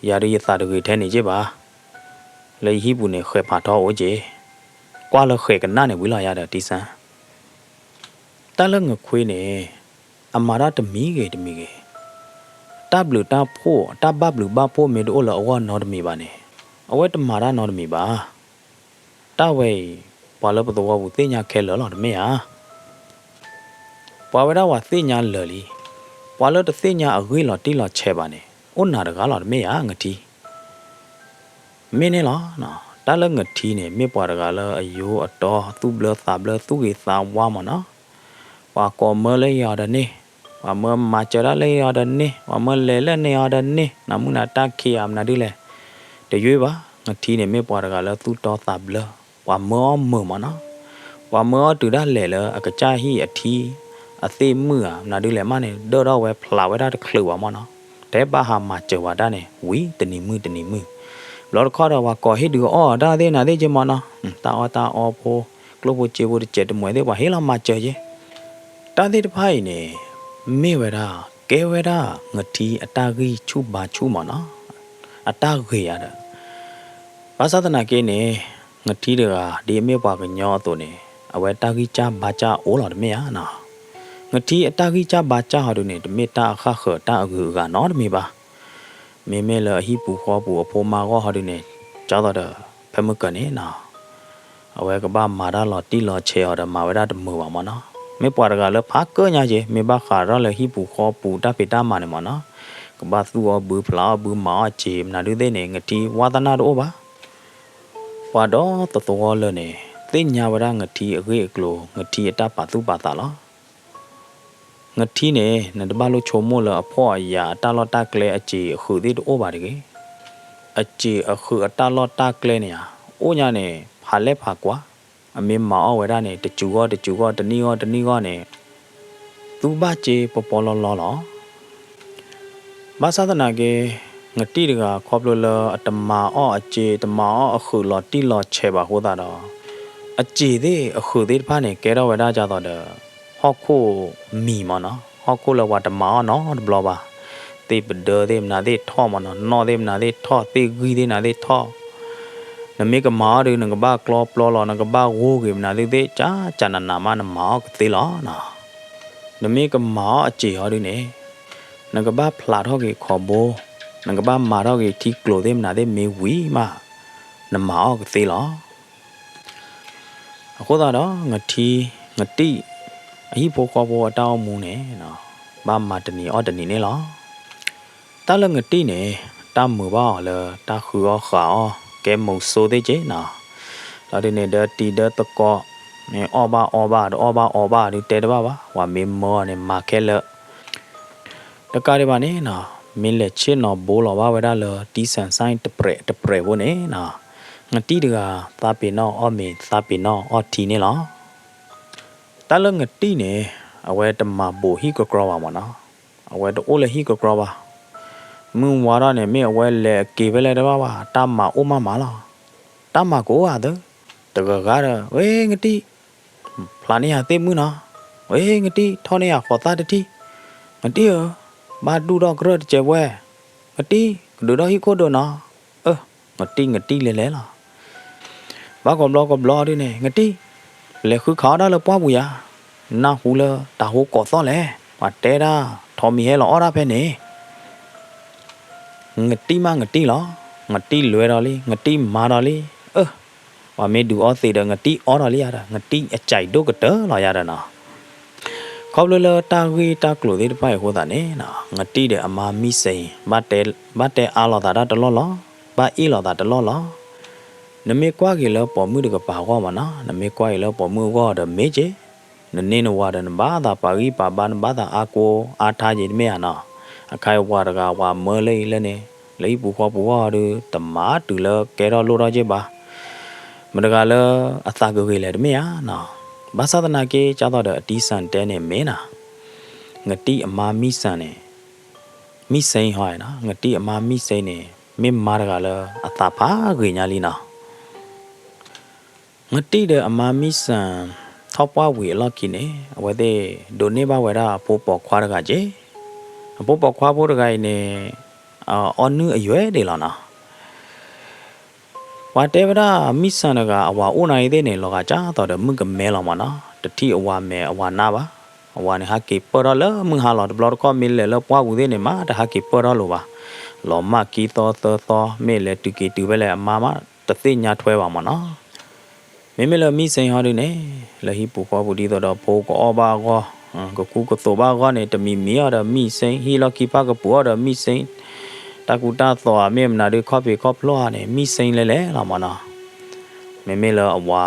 ယၤဒုးယသးတဂ့ၤထဲန့ၣ်က့ဘၣ်, လၢယဟံၣ်ပူၤန့ၣ် ဃဲးဖးထီအိၣ်က့ၤ, ကွၢ်လၢဃဲးကနၣ်န့ၣ်ဝံၤလီၤယၤဒီးတံစၢ, တၢ်လၢငခွ့န့ၣ်, အမၤတၢ်တမံၤဂ့ၤတမံၤဂ့ၤ, တၢ်ဘျုးတၢ်ဖှိၣ် တၢ်ဘၣ်ဘျုးဘၣ်ဖှိၣ်မ့ၢ်တအိၣ်လၢအဂီၢ်နီတမံၤဘၣ်န့ၣ်, အဝဲတမၤတၢ်နီတမံၤဘၣ် တၢ်ဝဲအံၤ, ပှၤလၢပသဝီပူၤသ့ၣ်ညါခဲလၢာ်လီၤတမ့ၢ်ဧါ. ပှၤဝဲဒၣ်ပှၤသ့ၣ်ညါလၢာ်လံ, ပှၤလၢတသ့ၣ်ညါအဂ့ၢ်လီၤတံၢ်လီၤဆဲးဘၣ်န့ၣ်, အိၣ်နၤတဂၤလီၤတမ့ၢ်ဧါ ငထံ, မ့ၢ်န့ၣ်လီၤ. တၢ်လၢငထံန့ၣ် မ့ၢ်ပှၤတဂၤလၢအယိအတီ သူၣ်ဘျၢသးဘျၢ သူၣ်ဂ့ၤသးဝါမ့ၢ်နီၤ. ပှၤကိးမၢလၢယၤဒီးန့ၣ်, ပှၤမၢမၤစၢၤတၢ်လၢယၤဒီးန့ၣ်, ပှၤမၢလဲၤလၢန့ၣ်အီၤဒီးန့ၣ်, နမုၢ်နၤတၢ်ခံးဧါ မနုၤဒ်လဲၣ်, တယွ့ဘၣ်. ငထံန့ၣ်မ့ၢ်ပှၤတဂၤလၢသူၣ်တီသးဘျၢ, ပှၤမၢအီၣ်မုာ်မ့ၢ်နီၤ. ပှၤမၢအီၣ်တုၤဒၣ်လဲာ်လၢအကစၢ်ဟံၣ်အထံအသ့ၣ်မုၣ်ဧါ မနုၤဒ်လဲၣ်မးန့ၣ် ဒၢၣ်ထီၣ်ဝဲဖျးဝဲဒၣ်တချုးဘၣ်မ့ၢ်နီၤ. တဲဘၣ်ဟးမၤစၢၤဝဲဒၣ်န့ၣ် ဝံၤတနံၤမုၢ်တနံၤမုၢ်, ဘျီတခီဒီး ပှၤကိးဟ့ၣ်ဒုးအီၣ်တၢ်သ့ၣ်နၤသ့ၣ်က့မ့ၢ်နီၤ. တၢ်အီၣ်တၢ်အီဖိ, ကျိၣ်ဖိစ့ဖိတစဲးတမှဲးသ့ၣ် ပှၤဟ့ၣ်လီၤမၤစၢၤက့ တၢ်သ့ၣ်တဖၣ်အံၤန့ၣ်, မ့ၢ်ဝဲဒၣ်, ကဲဝဲဒၣ်, ငထံအတၢ်ဂံၢ်ဆူၣ်ဘါဆူၣ်မ့ၢ်နီၤ, အတၢ်ဂ့ၤဧါဒီး, ဘၣ်ဆၣ်သနာ်က့န့ၣ်, ငထံတဂၤ ဒ်အမ့ၢ်ပှၤကညီအသိးန့ၣ်, အဝဲတၢ်ဂံၢ်စၢ်ဘါစၢ်အိၣ်လီၤတမ့ၢ်ဧါနီၤ. ငထံအတၢ်ဂံၢ်စၢ်ဘါစၢ်ဟီဒုန့ၣ် တမ့ၢ်တၢ်အဃၣ်ဃၢၤတၢ်အဂုၤအဂၤနီတမံၤဘၣ်. မ့မ့ၢ်လၢအဟံၣ်ပူၤဃီပူၤအဖိမါဂီၢ်ဟီဒုန့ၣ်, ကၢ်သိးဒီး, ဖဲမုၢ်ကၢၤန့ၣ်နီၤ အဝဲကဘၣ်မၤတၢ်လီၤတံၢ်လီၤဆဲးအီၤဒီး မၤဝဲဒၣ်တမုာ်ဘၣ်မ့ၢ်နီၤ. မ့ၢ်ပှၤတဂၤလၢဖးကၢညါက့ မ့ၢ်ဘၣ်ဃးဒီးလၢဟံၣ်ပူၤဃီပူၤတၢ်ဖံးတၢ်မၤန့ၣ်မ့ၢ်နီၤ, ကဘၣ်သူၣ်အီၣ်ဘုဖျးအီၣ်ဘုမၤအီၣ်စ့ မနုၤဒ်သ့ၣ်န့ၣ် ငထံဝါသနာတအိၣ်ဘၣ်. ပှၤဒီသသဝီလၢာ်န့ၣ် သ့ၣ်ညါဝဲဒၣ်ငထံအဂ့ၢ်အကျိၤ ငထံအတၢ်ပာ်သူၣ်ပာ်သးလီၤ. ငထံန့ၣ် နတဘၣ်လိၣ်ဆိကမိၣ်လၢအဖှီၣ်အယာ်အတၢ်လီၢ်တၢ်ကျဲအစ့ၤအဃုာ်သ့ၣ်တအိၣ်ဘၣ်တဂ့ၤ. အစ့ၤအဃုာ်အတၢ်လီၢ်တၢ်ကျဲန့ၣ်ဧါ, အိၣ်ညါန့ၣ် ဖးလဲၢ်ဖးကွၢ်, အမ့ၢ်မၤအီၣ်ဝဲဒၣ်န့ၣ် တစူၤဂီၢ်တစူၤဂီၢ် တနံၣ်ဂီၢ်တနံၣ်ဂီၢ်န့ၣ် သူဘၣ်စ့ပီပီလီလီလီၤ. ဘၣ်ဆၣ်သနာ်က့ ငထံတဂၤခီဖျိလၢအတမၤအီၣ်အစ့ တမၤအီၣ်အဃုာ်လီၤတံၢ်လီၤဆဲးဘၣ်အဃိသတးဒီး အစ့ၤသ့ၣ်အဃုာ်သ့ၣ်တဖၣ်န့ၣ် ကဲထီၣ်ဝဲဒၣ်ဒ်သိးဒီး ဟီၣ်ခိၣ်မံၤမ့ၢ်နီၤ, ဟီၣ်ခိၣ်လၢပှၤတမၤအီၣ်နီတဘျီဘၣ်. သ့ၣ်ပဒၢသ့ၣ်မနုၤသ့ၣ်ထီၣ်မ့ၢ်နီၤ, နီၣ်သ့ၣ်မနုၤသ့ၣ်ထီၣ်, သ့ၣ်ဂံၢ်သ့ၣ်မနုၤသ့ၣ်ထီၣ်, နမ့ၢ်ကမၤအီၣ်ဒုး နကဘၣ်ကျီပျီလီၤ, နကဘၣ်ဂိၢ်က့ၤမနုၤသ့ၣ်သ့ၣ် ကၢ်ကၢ်နးနးမး နမၤအီၣ်ကသ့လီၤနီၤ. နမ့ၢ်ကမၤအီၣ်အစ့ၤဟီဒုန့ၣ် နကဘၣ်ဖျးထီၣ်က့ၤခီဘိ, နကဘၣ်မၤထီၣ်က့ၤထံကျိၤသ့ၣ်မနုၤသ့ၣ်မ့ၢ်ဝံၤမး နမၤအီၣ်ကသ့လီၤ. အဃိသတးဒီး ငထံ, ငတံၢ်, အဟံၣ်ဖိဃီဖိအတၢ်အိၣ်မူန့ၣ် ဘၣ်မၤတနံၤအီၣ်တနံၤန့ၣ်လီၤ. တၢ်လၢငတံၢ်န့ၣ် တၢ်မုာ်ဘၣ်အီၤလၢ တၢ်ဃုအီၣ်ဃုအီၣ် ကဲမုာ်စိသ့ၣ်က့နီၤ. ဒီးဒုန့ၣ် ဒီးတံၤဒီးသကိး မ့ၢ်အီၣ်ဘၣ်အီဘၣ် တအီၣ်ဘၣ်အီဘၣ်ဒုးတဲတဘၣ်ဘၣ်, ပှၤမ့ၢ်မၢအီၤန့ၣ် မၤခဲလၢာ် တကးဒံးဘၣ်န့ၣ်နီၤ, မ့ၢ်လဲၤဆ့ၣ်နီၤဘိလီၤဘၣ်ဝဲဒၣ်လၢ တံၢ်စၢ်စၢ်တပြဲးတပြဲးဖိန့ၣ်နီၤ, ငတံၢ်တဂၤ သးပ့ၤနီၣ်အီၣ်မ့ၤ သးပ့ၤနီၣ်အီၣ်ထံန့ၣ်လီၤ. တၢ်လၢငတံၢ်န့ၣ် အဝဲတမၤဘူးဟံၣ်ကကြီဘၣ်မ့ၢ်နီၤ, အဝဲတအိၣ်လၢဟံၣ်ကကြီဘၣ်. မုၢ်ဝါထီၣ်န့ၣ် မ့ၢ်အဝဲလဲၤအက့ၤဖဲလဲၣ်တဘၣ်ဘၣ် တၢ်မၤအိၣ်မးမးလီၤ. တၢ်မၤကအိၣ်ဧါသၢ, တဂၤဂၤဒီး ဝဲငတံၢ် ဖျးန့ၢ်ယၤသ့ၣ်မုၣ်နီၤ, ဝဲငတံၢ် ထီၣ်န့ၢ်ယၤဃိးသၣ်တထံၣ်, ငတံၢ်ဧၢ, ဘၣ်ဒူၣ်ထီၣ်ကရၢၢ်တစဲးဝဲ, ငတံၢ် ကဒုးထီၣ်ဟံၣ်ခိၣ်ဒိးနီၤ, အၢ, ငတံၢ် ငတံၢ်လဲၤလဲၤလီၤ. ဘၣ်ကိးဘျီကိးဘျီဒုန့ၣ် ငတံၢ် လဲၤဃုခးအီၣ်တၢ်လၢပှၢ်ပူၤယၤ, နၢ်ဟူလၢတၢ်ဟိကိးသီၣ်လဲၣ်, ပှၤတဲဒၣ် ထိးမံၤဟဲလီၤအီၣ်တၢ်ဖဲန့ၣ် ငတံၢ်မးငတံၢ်လီၤ. ငတံၢ်လဲၤဒီးလံ ငတံၢ်မၤဒီးလံ, အၢ, ပှၤမ့ၢ်ဒုးအီသံးဒီး ငတံၢ်အီဒီးလံယၤဒီး ငတံၢ်အစံးဒိၣ်ကတၢၢ်လီၤယၤဒီးနီၤ. ခီဖျိလၢတၢ်ဂ့ၢ်တၢ်ကျိၤသ့ၣ်တဖၣ်အံၤအဃိသတးန့ၣ် ငတံၢ်ဒီးအမါမံစ့ၢ် ဘၣ်တဲအါလိာ်သးတၢ်တလီၢ်လီၤ, ဘၣ်အ့ၣ်လိာ်သးတလီၢ်လီၤ. နမ့ၢ်ကွၢ်က့ၤလၢပိာ်မုၣ်တကပၤအဂီၢ်မ့ၢ်နီၤ, နမ့ၢ်ကွၢ်က့ၤလၢပိာ်မုၣ်အဂီၢ်ဒီးမ့ၢ်က့ၤ နန့ၢ်နဝၤဒီးနဘၣ်သးပာ်ဂံၢ်ပာ်ဘါ နဘၣ်သးအါကိးအါထါက့ၤတမ့ၢ်ဧါနီၤ. အခါအံၤပှၤတဂၤပှၤမၢလၢအံၤလၢန့ၣ် လၢဟံၣ်ပူၤဃီပူၤအဂီၢ်ဒီး တမၤတုၤလၢကဲထီၣ်လိၣ်ထီၣ်က့ၢ်ဘၣ်. မတၤတဂၤလၢအသးကဂ့ၤလဲၣ်တမ့ၢ်ဧါနီၤ. ဘၣ်ဆၣ်သနာ်က့ ကၢ်သိးဒီးအတံၢ်စၢ်တဲန့ၣ်မ့ၢ်နီၤ, ငတံၢ်အမါမံၣ်စၢ်န့ၣ် မံၣ်စ့ဟီနီၤ, ငတံၢ်အမါမံၣ်စ့န့ၣ် မ့ၢ်မါတဂၤလၢအသးဖးဂ့ၤညါလံနီၤ. ငတံၢ်ဒီးအမါမံၣ်စၢ် ထီၣ်ပှၢ်ဝံၤအလီၢ်ခံန့ၣ် အဝဲသ့ၣ်ဒိးန့ၢ်ဘၣ်ဝဲဒၣ်အဖိပိာ်ခွါတဂၤက့ၢ်. အဖိပိာ်ခွါဖိတဂၤအံၤန့ၣ် အအီၣ်နုၢ်အယွဲၢ်ဒံးလီၤနီၤ. ပှၤတဲဝဲဒၣ်မံၣ်စၢ်တဂၤ အဝၤအိၣ်နၤအံၤသ့ၣ်န့ၣ် လီၤဂာ်ကၢ်သိးဒီးမုၣ်ကမဲလီၤမၢ်နီၤ, တထံၣ်အဝၤမဲာ်အဝၤနါဘၣ်. အဝၤန့ၣ်ဟးက့ၤပၢၢ်ထီၣ်လၢမုၢ်ဟါလီၤ, တဘျီတခီၣ်မ့ၢ်လဲၤလၢပှၢ်ပူၤသ့ၣ်န့ၣ် မးတဟးက့ၤပၢၢ်ထီၣ်လိၤဘၣ်. လီၤမၢ်ခံသီသၢသီ မ့ၢ်လဲၤတုၤက့ၤတုၤဖဲလဲၣ် အမါမးတသ့ၣ်ညါထွဲဘၣ်မၢ်နီၤ. မ့မ့ၢ်လၢမံၣ်စ့ဟီဒုန့ၣ် လၢဟံၣ်ပူၤဃီပူၤဒ်သိးဒီးဖိကအီၣ်ဘၣ်အဂီၢ်, ကကူကသိးဘၣ်အဂီၢ်န့ၣ် တမံၤမံၤအီၤဒီးမံၣ်စ့, ဟံၣ်လီၢ်ခံဖၣ်ကပူၤအီၤဒီးမံၣ်စ့, တၢ်ကူတၢ်သိးဧါ မ့ၢ်မနုၤဒုခီၣ်ဖံးခီၣ်ဖျိဧါန့ၣ် မံၣ်စ့လဲၤလဲၤလီၤမၢ်နီၤ. မ့မ့ၢ်လၢအဝၤ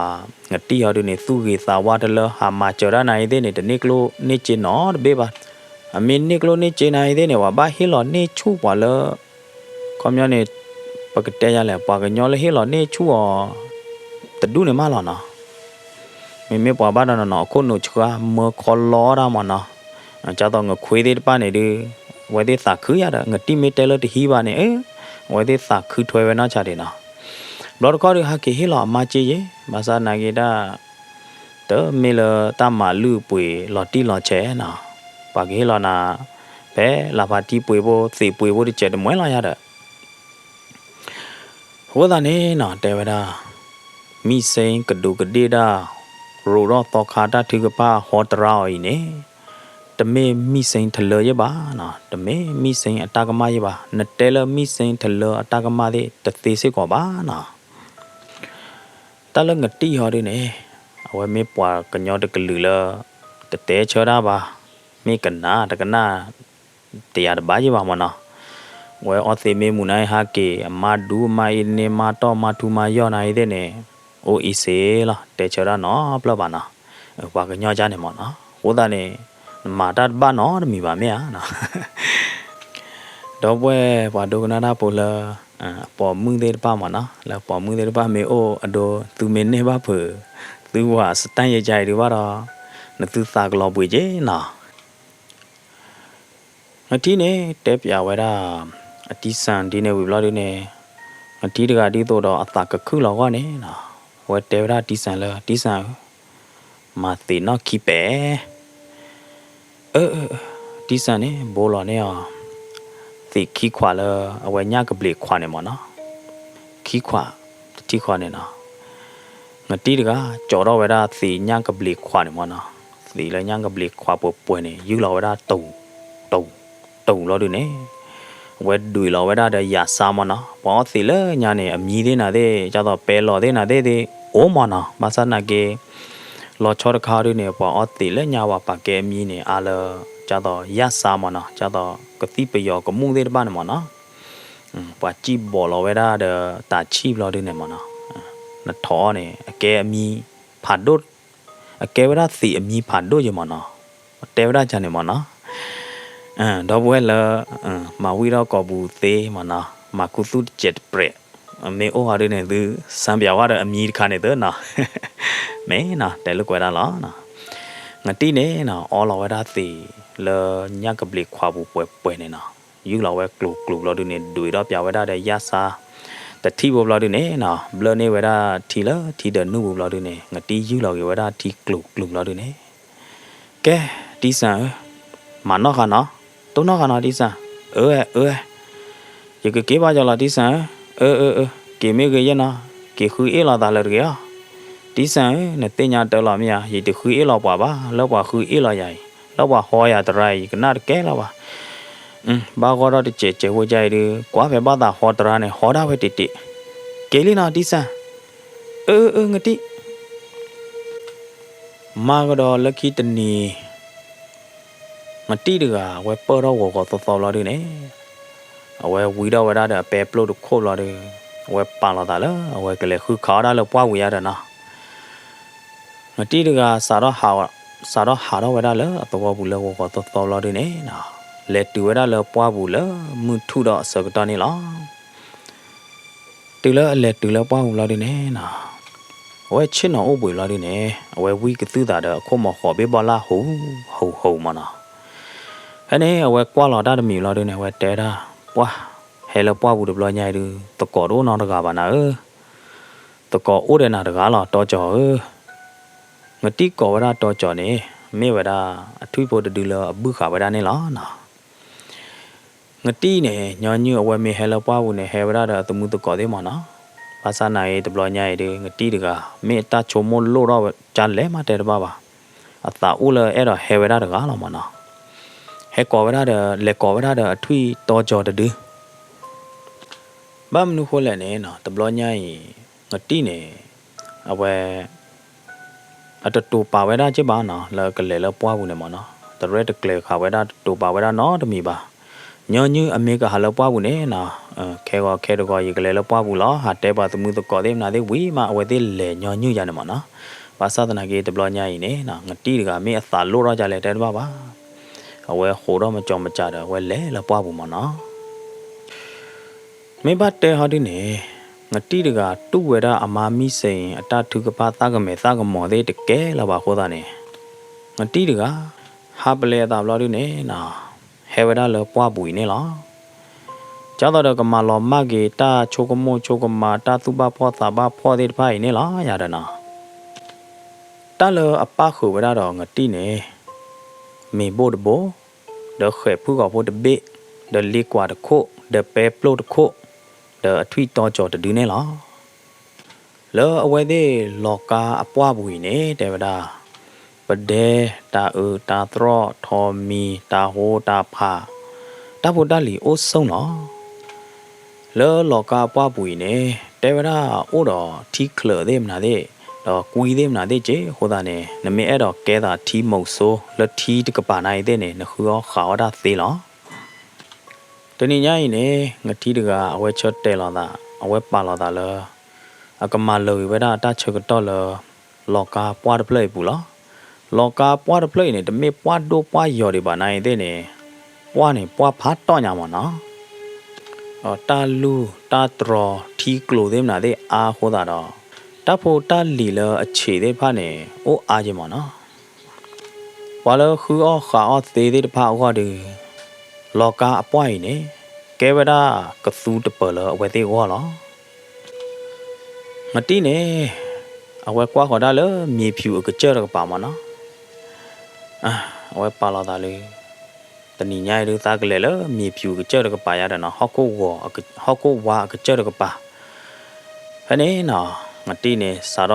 ငတံၢ်ဟီဒုန့ၣ် သူၣ်ဂ့ၤသးဝါတလၢ ဟးမၤစၢၤတၢ်နၤအံၤသ့ၣ်န့ၣ် တန့ၢ်ကျိၣ်န့ၢ်စ့နီတဘ့ၣ်ဘၣ်. အမ့ၢ်န့ၢ်ကျိၣ်န့ၢ်စ့နၤအံၤသ့ၣ်န့ၣ် ပှၤဘၣ်ဟ့ၣ်လီၤန့ၢ်ဆူၣ်ပှၤလၢ ခီပညီန့ၣ် ပကတဲယၤလဲၣ် ပှၤကညီလၢဟ့ၣ်လီၤန့ၢ်ဆူၣ်အီၤ တဒူၣ်န့ၣ်မးလီၤနီၤ. မ့မ့ၢ်ပှၤဘၣ်ဒီးနီၢ်နီၢ်အခိၣ်နူာ်ဆှါ မၢခီလီတၢ်မၢ်နီၤ. ကၢ်သိးငခွ့သ့ၣ်တဖၣ်န့ၣ်ဒု အဝဲသ့ၣ်သးခုယၤဒီး ငတံၢ်မ့ၢ်တဲလၢတဟံးဘၣ်န့ၣ် အဝဲသ့ၣ်သးခုထွဲဝဲနီၢ်ဆါဒံးနီၤ. ဘျီတခီၣ်ဒု ဟးက့ၤဟ့ၣ်လီၤအမါစ့ယ့ၢ် ဘၣ်ဆၣ်သနာ်က့ဒၣ် တမ့ၢ်လၢတၢ်မၤလုၢ်အပှ့ၤလီၤတံၢ်လီၤဆဲးနီၤ. ပှၤကဟ့ၣ်လီၤနၤ ဖဲလၢ်ဖးတံၢ်ပှ့ၤဖိ သံးပှ့ၤဖိတစဲးတမှဲလီၤယၤဒီး အဃိသတးန့ၣ်နီၤ တဲဝဲဒၣ် မံၣ်စ့ကဒူးကဒ့ၣ်ဒၣ် ရိးထီၣ်သီခါတၢ်ထုကဖၣ်ဟီတရါအီၤအံၤန့ၣ် တမ့ၢ်မံၣ်စ့ထလၢယ့ၢ်ဘၣ်နီၤ, တမ့ၢ်မံၣ်စ့အတၢ်ကမၣ်ယ့ၢ်ဘၣ်, နတဲလၢမံၣ်စ့ထလၢအတၢ်ကမၣ်သ့ၣ်တသ့စ့ၢ်ကီးဘၣ်နီၤ. တၢ်လၢငတံၢ်ဟီဒုန့ၣ် အဝဲမ့ၢ်ပှၤကညီတကလုာ်လၢ တတဲဆၢတၢ်ဘၣ်, မ့ၢ်ကနၣ်တကနၣ် တယၤတဘၣ်ယ့ၢ်ဘၣ်မၢ်နီၤ. ဝဲအီသံးမ့ၢ်မုာ်နၤအံၤဟးက့ၤ အမါဒူအမါအ့န့ၢ်မါတီၢ်မါထူမါယီၢ်နၤအံၤသ့ၣ်န့ၣ် အိၣ်အ့စ့လီၤ တဲဆၢတၢ်နီတဖျၢၣ်ဘၣ်နီၤ. ပှၤကညီကၢ်န့ၣ်မၢ်နီၤ အဃိသတးန့ၣ် နမၤတၢ်တဘၣ်နီတမံၤဘၣ်မ့ၢ်ဧါနီၤ. ဒီပုၢ်ဝဲၢ်ပှၤဒိကနၣ်တၢ်ဖိလၢ အပိာ်မုၣ်သ့ၣ်တဖၣ်မၢ်နီၤ လၢပိာ်မုၣ်သ့ၣ်တဖၣ်မ့ၢ်အိၣ်အဒိ သုမ့ၢ်န့ၢ်ဘၣ်ဖုး သုဝၤစတၢၣ်ယဲကါအံၤဒုဘၣ်ဒီး နသုသးကလီၤဘှံးက့နီၤ. နထံၣ်န့ၣ် တဲပျးဝဲဒၣ် အတံၢ်စၢ်ဒ်န့ၣ်ဝံၤဘျီဒုန့ၣ် နထံၣ်တဂၤဒ်သိးဒီးအသးကခုၣ်လီၤအဂီၢ်န့ၣ်နီၤ အဝဲတဲဝဲဒၣ်တံၢ်စၢ်လၢ တံၢ်စၢ်ဧၢ မၤသံးနီၣ်ခံပဲာ် အၢ တံၢ်စၢ်န့ၣ် ဘိလီၤန့ၢ်အီၤ သံးခံခွးလၢ အဝဲညၣ်ကဘျံးခွးန့ၣ်မၢ်နီၤ ခံခွး တထံၣ်ဃီန့ၣ်နီၤ နတံၢ်တဂၤ ကၠီထီၣ်ဝဲဒၣ်သံးညၣ်ကဘျံးခွးန့ၣ်မၢ်နီၤ သံးလၢညၣ်ကဘျံးခွးပှဲၤပှဲၤန့ၣ် ယူၢ်လီၤဝဲဒၣ်တူာ် တူာ် တူာ်လီၤဒုန့ၣ် အဝဲဒွံးလီၤဝဲဒၣ်ဒီးယၤစါမၢ်နီၤ ပှၤအီသံးလၢညါန့ၣ် အမံၤသ့ၣ်နၤသ့ၣ် ကၢ်သိးပဲလီၤသ့ၣ်နၤသ့ၣ်သ့ၣ် အိၣ်မၢ်နီၤ ဘၣ်ဆၣ်သနာ်က့ လီၤဆီတခါဒုန့ၣ် ပှၤအီသံးလၢညါဝဲပာ်ကဲအမံၤန့ၣ် အါလၢ ကၢ်သိးယၤစါမၢ်နီၤ ကၢ်သိးကသံၣ်ပယီၤကမူၣ်သ့ၣ်တဖၣ်န့ၣ်မၢ်နီၤ ပှၤစံၣ်ဘီးလီၤဝဲဒၣ်ဒီးတၢ်ဆံၣ်ဘျီဒုန့ၣ်မၢ်နီၤ နထိးအီၤန့ၣ် အကဲအမံၤဖးဒိၣ် အကဲဝဲဒၣ်သံးအမံၤဖးဒိၣ်ယဲမၢ်နီၤ တဲဝဲဒၣ်ကန့ၣ်မၢ်နီၤ ဒီပုၢ်ဝဲၢ်လၢ မၤဝံၣ်ထီၣ်ကိာ်ပူၤသ့မၢ်နီၤ မၤခူသူၣ်တစဲးတပြဲး မ့ၢ်အိၣ်ဟီဒုန့ၣ် သုစၢပၠးဝဲဒီးအမံၤတခါန့ၣ်သုနီၤ မ့ၢ်နီၤ တဲလိာ်ကွဲးဒၣ်လီၤ နတံၢ်န့ၣ်နီၤ အီလီၤဝဲဒၣ်သံးလၢညၣ်ကဘျံးခွးပူၤပှဲၤပှဲၤန့ၣ်နီၤ ယူၢ်လီၤဝဲကျိၤကျိၤဘျီဒုန့ၣ် ဒွံးထီၣ်ပၠးဝဲဒၣ်ဒီးယၤစါ တထံၣ်ဖိဘျီဒုန့ၣ်နီၤ ဘျၢန့ၢ်ဝဲဒၣ်ထံလၢထံဒၢးနုၢ်ပူၤဘျီဒုန့ၣ် နတံၢ်ယူၢ်လီၤက့ၤဝဲဒၣ်ထံကျိၤကျိၤဘျီဒုန့ၣ် ကဲ တံၢ်စၢ်ဧၢ, မၤနီၣ်ဃာ်နီၤ, တိၢ်နီၣ်ဃာ်နီၤ တံၢ်စၢ်, အၢ အၢ, ယကက့ၤဘၣ်ယီၤလီၤ တံၢ်စၢ်ဧၢ, အၢ အၢ အၢ, က့ၤမ့ၢ်ဂ့ၤယဲၢ်နီၤ, က့ၤဃုအ့ၣ်လီၤသးလၢတဂ့ၤအီၤ, တံၢ်စၢ်ဧၢ, နသ့ၣ်ညါတၢ်လီၤမ့ၢ်ဧါ, ယတဃုအ့ၣ်လီၤပှၤဘၣ်, လၢပှၤဃုအ့ၣ်လီၤယၤအံၤ, လၢပှၤဟီယၤတရါအံၤ ယကနၣ်တကဲလၢၤဘၣ် ဘၣ်ဂီၢ်ထီၣ်တစဲးစဲးဖိကါအံၤဒုး ကွၢ်ဖဲဘၣ်သးဟီတရါန့ၣ် ဟီဒၣ်ဝဲတ့ၢ်တ့ၢ်, က့ၤလံနီၤ တံၢ်စၢ်, အၢ အၢ နတံၢ် မၤကဒီးလၢခံတနံၤ နတံၢ်တဂၤ အဝဲပၢၢ်ထီၣ်ဂီၤဂီၤသီသီဘျီဒုန့ၣ်, အဝဲဝံထီၣ်ဝဲဒၣ်ဒီးအပဲပျိၢ်တခိၣ်ဘျီဒု, အဝဲပာ်လီၤသးလၢ အဝဲကလဲၤဃုခးအီၣ်ဒၣ်လၢပှၢ်ဝံၤယါဒီးနီၤ နတံၢ်တဂၤ စးထီၣ်ဟးထီၣ်ဝဲဒၣ်လၢအသဝီပူၤလၢဂီၤဂီၤသီသီဘျီဒုန့ၣ်နီၤ လဲၤတုၤဝဲဒၣ်လၢပှၢ်ပူၤလၢမုၢ်ထူၣ်ဒီးအဆၢကတီၢ်န့ၣ်လီၤ. တုၤလၢအလဲၤတုၤလၢပှၢ်ပူၤဘျီဒုန့ၣ်နီၤ, အဝဲဆ့ၣ်နီၤအိၣ်ဘှံးဘျီဒုန့ၣ် အဝဲဝံၣ်ကသုၣ်သးဒီးအခိၣ်မီၤဃိးဘ့ၣ်ဘီလၢ်ဟူး ဟူးဟူးမးနီၤ. ဖဲန့ၣ် အဝဲကွၢ်လီၤတၢ်တမံၤဘျီဒုန့ၣ် အဝဲတဲဒၣ် ပှၢ်, ဟဲလၢပှၢ်ပူၤတဘျီညါအံၤဒု သကိးတအိၣ်နီတဂၤဘၣ်နၤဧၢ, သကိးအိၣ်ဒီးနၤတဂၤလီၤ တီကၠီၤဧၢ. ငတံၢ်ကိးဝဲဒၣ်တီကၠီၤန့ၣ် မ့ၢ်ဝဲဒၣ်အထွံၣ်ဖိတဒုလၢအဘုၣ်ဃာ်ဝဲဒၣ်န့ၣ်လီၤနီၤ. ငတံၢ်န့ၣ် ညီနုၢ်အဝဲမ့ၢ်ဟဲလၢပှၢ်ပူၤန့ၣ် ဟဲဝဲဒၣ်ဒီးအသမူသကိးသ့ၣ်မးနီၤ. ဘၣ်ဆၣ်နာ်အံၤတဘျီညါအံၤဒု ငတံၢ်တဂၤ မ့ၢ်အတၢ်ဆိကမိၣ်လိၣ်ထီၣ်ကလဲာ်မးတဲတဘၣ်ဘၣ်. အသးအိၣ်လၢအဲၣ်ဒိးဟဲဝဲဒၣ်တဂၤလီၤမးနီၤ. ဟဲကိးဝဲဒၣ်ဒီး လဲၤကိးဝဲဒၣ်ဒီးအထွံၣ်တီကၠီၤတဒု ဘၣ်မနုၤဃိလဲၣ်န့ၣ်နီၤ, တဘျီညါအံၤ ငတံၢ်န့ၣ် အဝဲ အတတိာ်ပာ်ဝဲဒၣ်က့ဘၣ်နီၤ, လၢကလဲၤလၢပှၢ်ပူၤန့ၣ်မးနီၤ, တရဲၣ်တကျဲၤဃာ်ဝဲဒၣ် တတိာ်ပာ်ဝဲဒၣ်နီတမံၤဘၣ်. ညီနုၢ်အမ့ၢ်ကဟးလၢပှၢ်ပူၤန့ၣ်နီၤ, ခဲဂီၤခဲတဂီၤ ယကလဲၤလၢပှၢ်ပူၤလီၤ, ဟးတဲပှၤသမူသကိးသ့ၣ်မနုၤသ့ၣ်ဝံၤမး အဝဲသ့ၣ်လဲၤညီနုၢ်ယၤန့ၣ်မးနီၤ. ဘၣ်ဆၣ်သနာ်က့ တဘျီညါအံၤန့ၣ်နီၤ, ငတံၢ်တဂၤမ့ၢ်အသးလိၣ်ထီၣ်ကလဲာ်တဲတဘၣ်ဘၣ်. အဝဲဃိးထီၣ်မၤကၠီၤမၤစၢၤဒီး အဝဲလဲၤလၢပှၢ်ပူၤမးနီၤ. မ့ၢ်ဘၣ်တဲဟီဒုန့ၣ်, ငတံၢ်တဂၤတူၢ်ဝဲဒၣ်အမါမံစ့ၣ် အတၢ်ထုကဖၣ်သၣ်ကမဲာ်သၣ်ကမီၤသ့ၣ်တကဲလၢၤဘၣ်အဃိသတးန့ၣ်, ငတံၢ်တဂၤ ဟးပလဲၤအသးဘျီဒုန့ၣ်နီၤ, ဟဲဝဲဒၣ်လၢပှၢ်ပူၤအံၤန့ၣ်လီၤ. ဒ်သိးဒီးကမၤလီၤမၢ်က့ၤ တၢ်ဆိကမိၣ်ဆိကမး တၢ်သူၣ်ဘၣ်ဖှီၣ်သးဘၣ်ဖှီၣ်သ့ၣ်တဖၣ်အံၤန့ၣ်လီၤ ယၤဒီးနီၤ. တၢ်လၢအပၣ်ဃုာ်ဝဲဒၣ်ဒီးငတံၢ်န့ၣ်, မ့ၤဘိၣ်တဘိ, ဒီးဃဲးဖုၣ်ဂီၤဖိတဘ့ၣ်, ဒီးလ့ကွၢ်တခိၣ်, ဒီးပဲပျိၢ်တခိၣ်, ဒီးအထွံၣ်တီကၠီၤတဒုန့ၣ်လီၤ. လၢအဝဲသ့ၣ်လီၤကါအပှၢ်ပူၤအံၤန့ၣ် တဲဝဲဒၣ်, ပဒဲ, တၢ်အုးတၢ်သရီၣ်, ထီမံၤ, တၢ်ဟိတၢ်ဖး, တၢ်ဖိတၢ်လံၤအိၣ်ဆိးလီၤ. လၢလီၤကါအပှၢ်ပူၤအံၤန့ၣ် တဲဝဲဒၣ်အိၣ်ဒီးထံချၢးသ့ၣ်မနုၤသ့ၣ်, ဒီးကွံသ့ၣ်မနုၤသ့ၣ်က့အဃိသတးန့ၣ် နမ့ၢ်အဲၣ်ဒိးကဲသးထံမုာ်စိ လၢထံတကပၤန့ၣ်အံၤသ့ၣ်န့ၣ် နဃုအီၣ်ဃးအီၣ်တၢ်သ့လီၤ. တနံၤညါအံၤန့ၣ် ငတံၢ်တဂၤ အဝဲဆၢတဲာ်လီၤသး, အဝဲပာ်လီၤသးလၢ အကမၤလၢာ်ဂ့ၤဝဲဒၣ်အတၢ်ဆၢကတီၢ်လၢ လီၤကါပှၢ်တဖျၢၣ်အံၤပူၤလီၤ. လီၤကါပှၢ်တဖျၢၣ်အံၤန့ၣ် တမ့ၢ်ပှၢ်ဒိၣ်ပှၢ်ယီၤဒံးဘၣ်န့ၣ်အံၤသ့ၣ်န့ၣ်, ပှၢ်န့ၣ် ပှၢ်ဖးတီၢ်ညါမးနီၤ. ဒီးတၢ်လူၢ်တၢ်တြီၤထံကျိၤသ့ၣ်မနုၤသ့ၣ်အါအဃိသတးဒီး, တၢ်ဖိတၢ်လံၤလၢအဆံးသ့ၣ်တဖၣ်န့ၣ် အိၣ်အါက့မးနီၤ. ပှၤလၢဃုအီၣ်ဃးအီၣ်သ့သ့ၣ်တဖၣ်အဂီၢ်ဒီး, လီၤကါအပှၢ်အံၤန့ၣ် ကဲဝဲဒၣ်ကသူတပၢၤလၢအဝဲသ့ၣ်အဂီၢ်လီၤ. ငတံၢ်န့ၣ် အဝဲကွၢ်ဃီၤဒၣ်လၢမ့ၤဖၠူၤအကစၢၢ်တကပၤမးနီၤ. အဝဲပာ်လီၤသးလၢ တနံၤညါအံၤဒုး သးကလဲၤလၢမ့ၤဖၠူၤအကစၢၢ်တကပၤယါဒီးနီၤ, ဟီၣ်ခိၣ်ဝါအကစၢၢ်တကပၤ. ဖဲန့ၣ်နီၤ, ငတံၢ်န့ၣ် စးထီၣ်ဃၣ်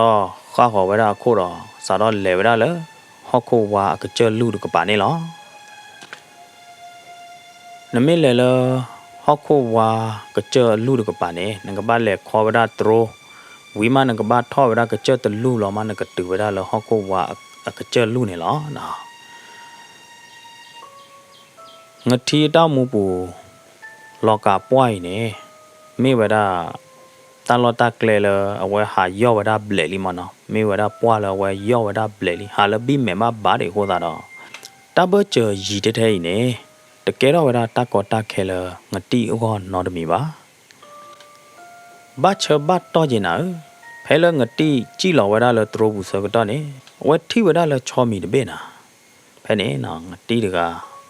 ဃီၤဝဲဒၣ်အခိၣ်ဒီး စးထီၣ်လဲၤဝဲဒၣ်လၢ ဟီၣ်ခိၣ်ဝါအကစၢၢ်လူၢ်တကပၤန့ၣ်လီၤ. နမ့ၢ်လဲၤလၢ ဟီၣ်ခိၣ်ဝါကစၢၢ်အလူၢ်တကပၤန့ၣ် နကဘၣ်လဲၤခီဝဲဒၣ်တြိ, ဝံၤမးနကဘၣ်ထီၣ်ဝဲဒၣ်ကစၢၢ်တလူၢ်လီၤမး နကတုၤဝဲဒၣ်လၢဟီၣ်ခိၣ်ဝါအကစၢၢ်လူၢ်န့ၣ်လီၤ. ငထံအတၢ်မူပူၤ လီၤကၤပှၢ်အံၤန့ၣ် မ့ၢ်ဝဲဒၣ် တၢ်လီၢ်တၢ်ကျဲလၢအဝဲဟးယီၢ်ဝဲဒၣ်ဘျဲးလံမးနီၤ, မ့ၢ်ဝဲဒၣ်ပှၢ်လၢအဝဲယီၢ်ဝဲဒၣ်ဘျဲးလံ, ဟးလၢဘံၣ်မဲာ်ဘၣ်ဘၣ်ဒံးအဃိသတးဒီး တၢ်ဘၢၣ်စၢၤယံၤထဲထဲအံၤန့ၣ် တကဲထီၣ်ဝဲဒၣ်တၢ်ကီတၢ်ခဲလၢငတံၢ်အဂီၢ်နီတမံၤဘၣ်. ဘၣ်ဆၢဘၣ်တီၢ်က့ၤနၤဧၢ, ဖဲလၢငတံၢ်စံၣ်လီၤဝဲဒၣ်လၢတြိပူၤဆၢကတီၢ်န့ၣ် အဝဲထံၣ်ဝဲဒၣ်လၢဆီမံၤတဘ့ၣ်နၤ. ဖဲန့ၣ်နီၤ ငတံၢ်တဂၤ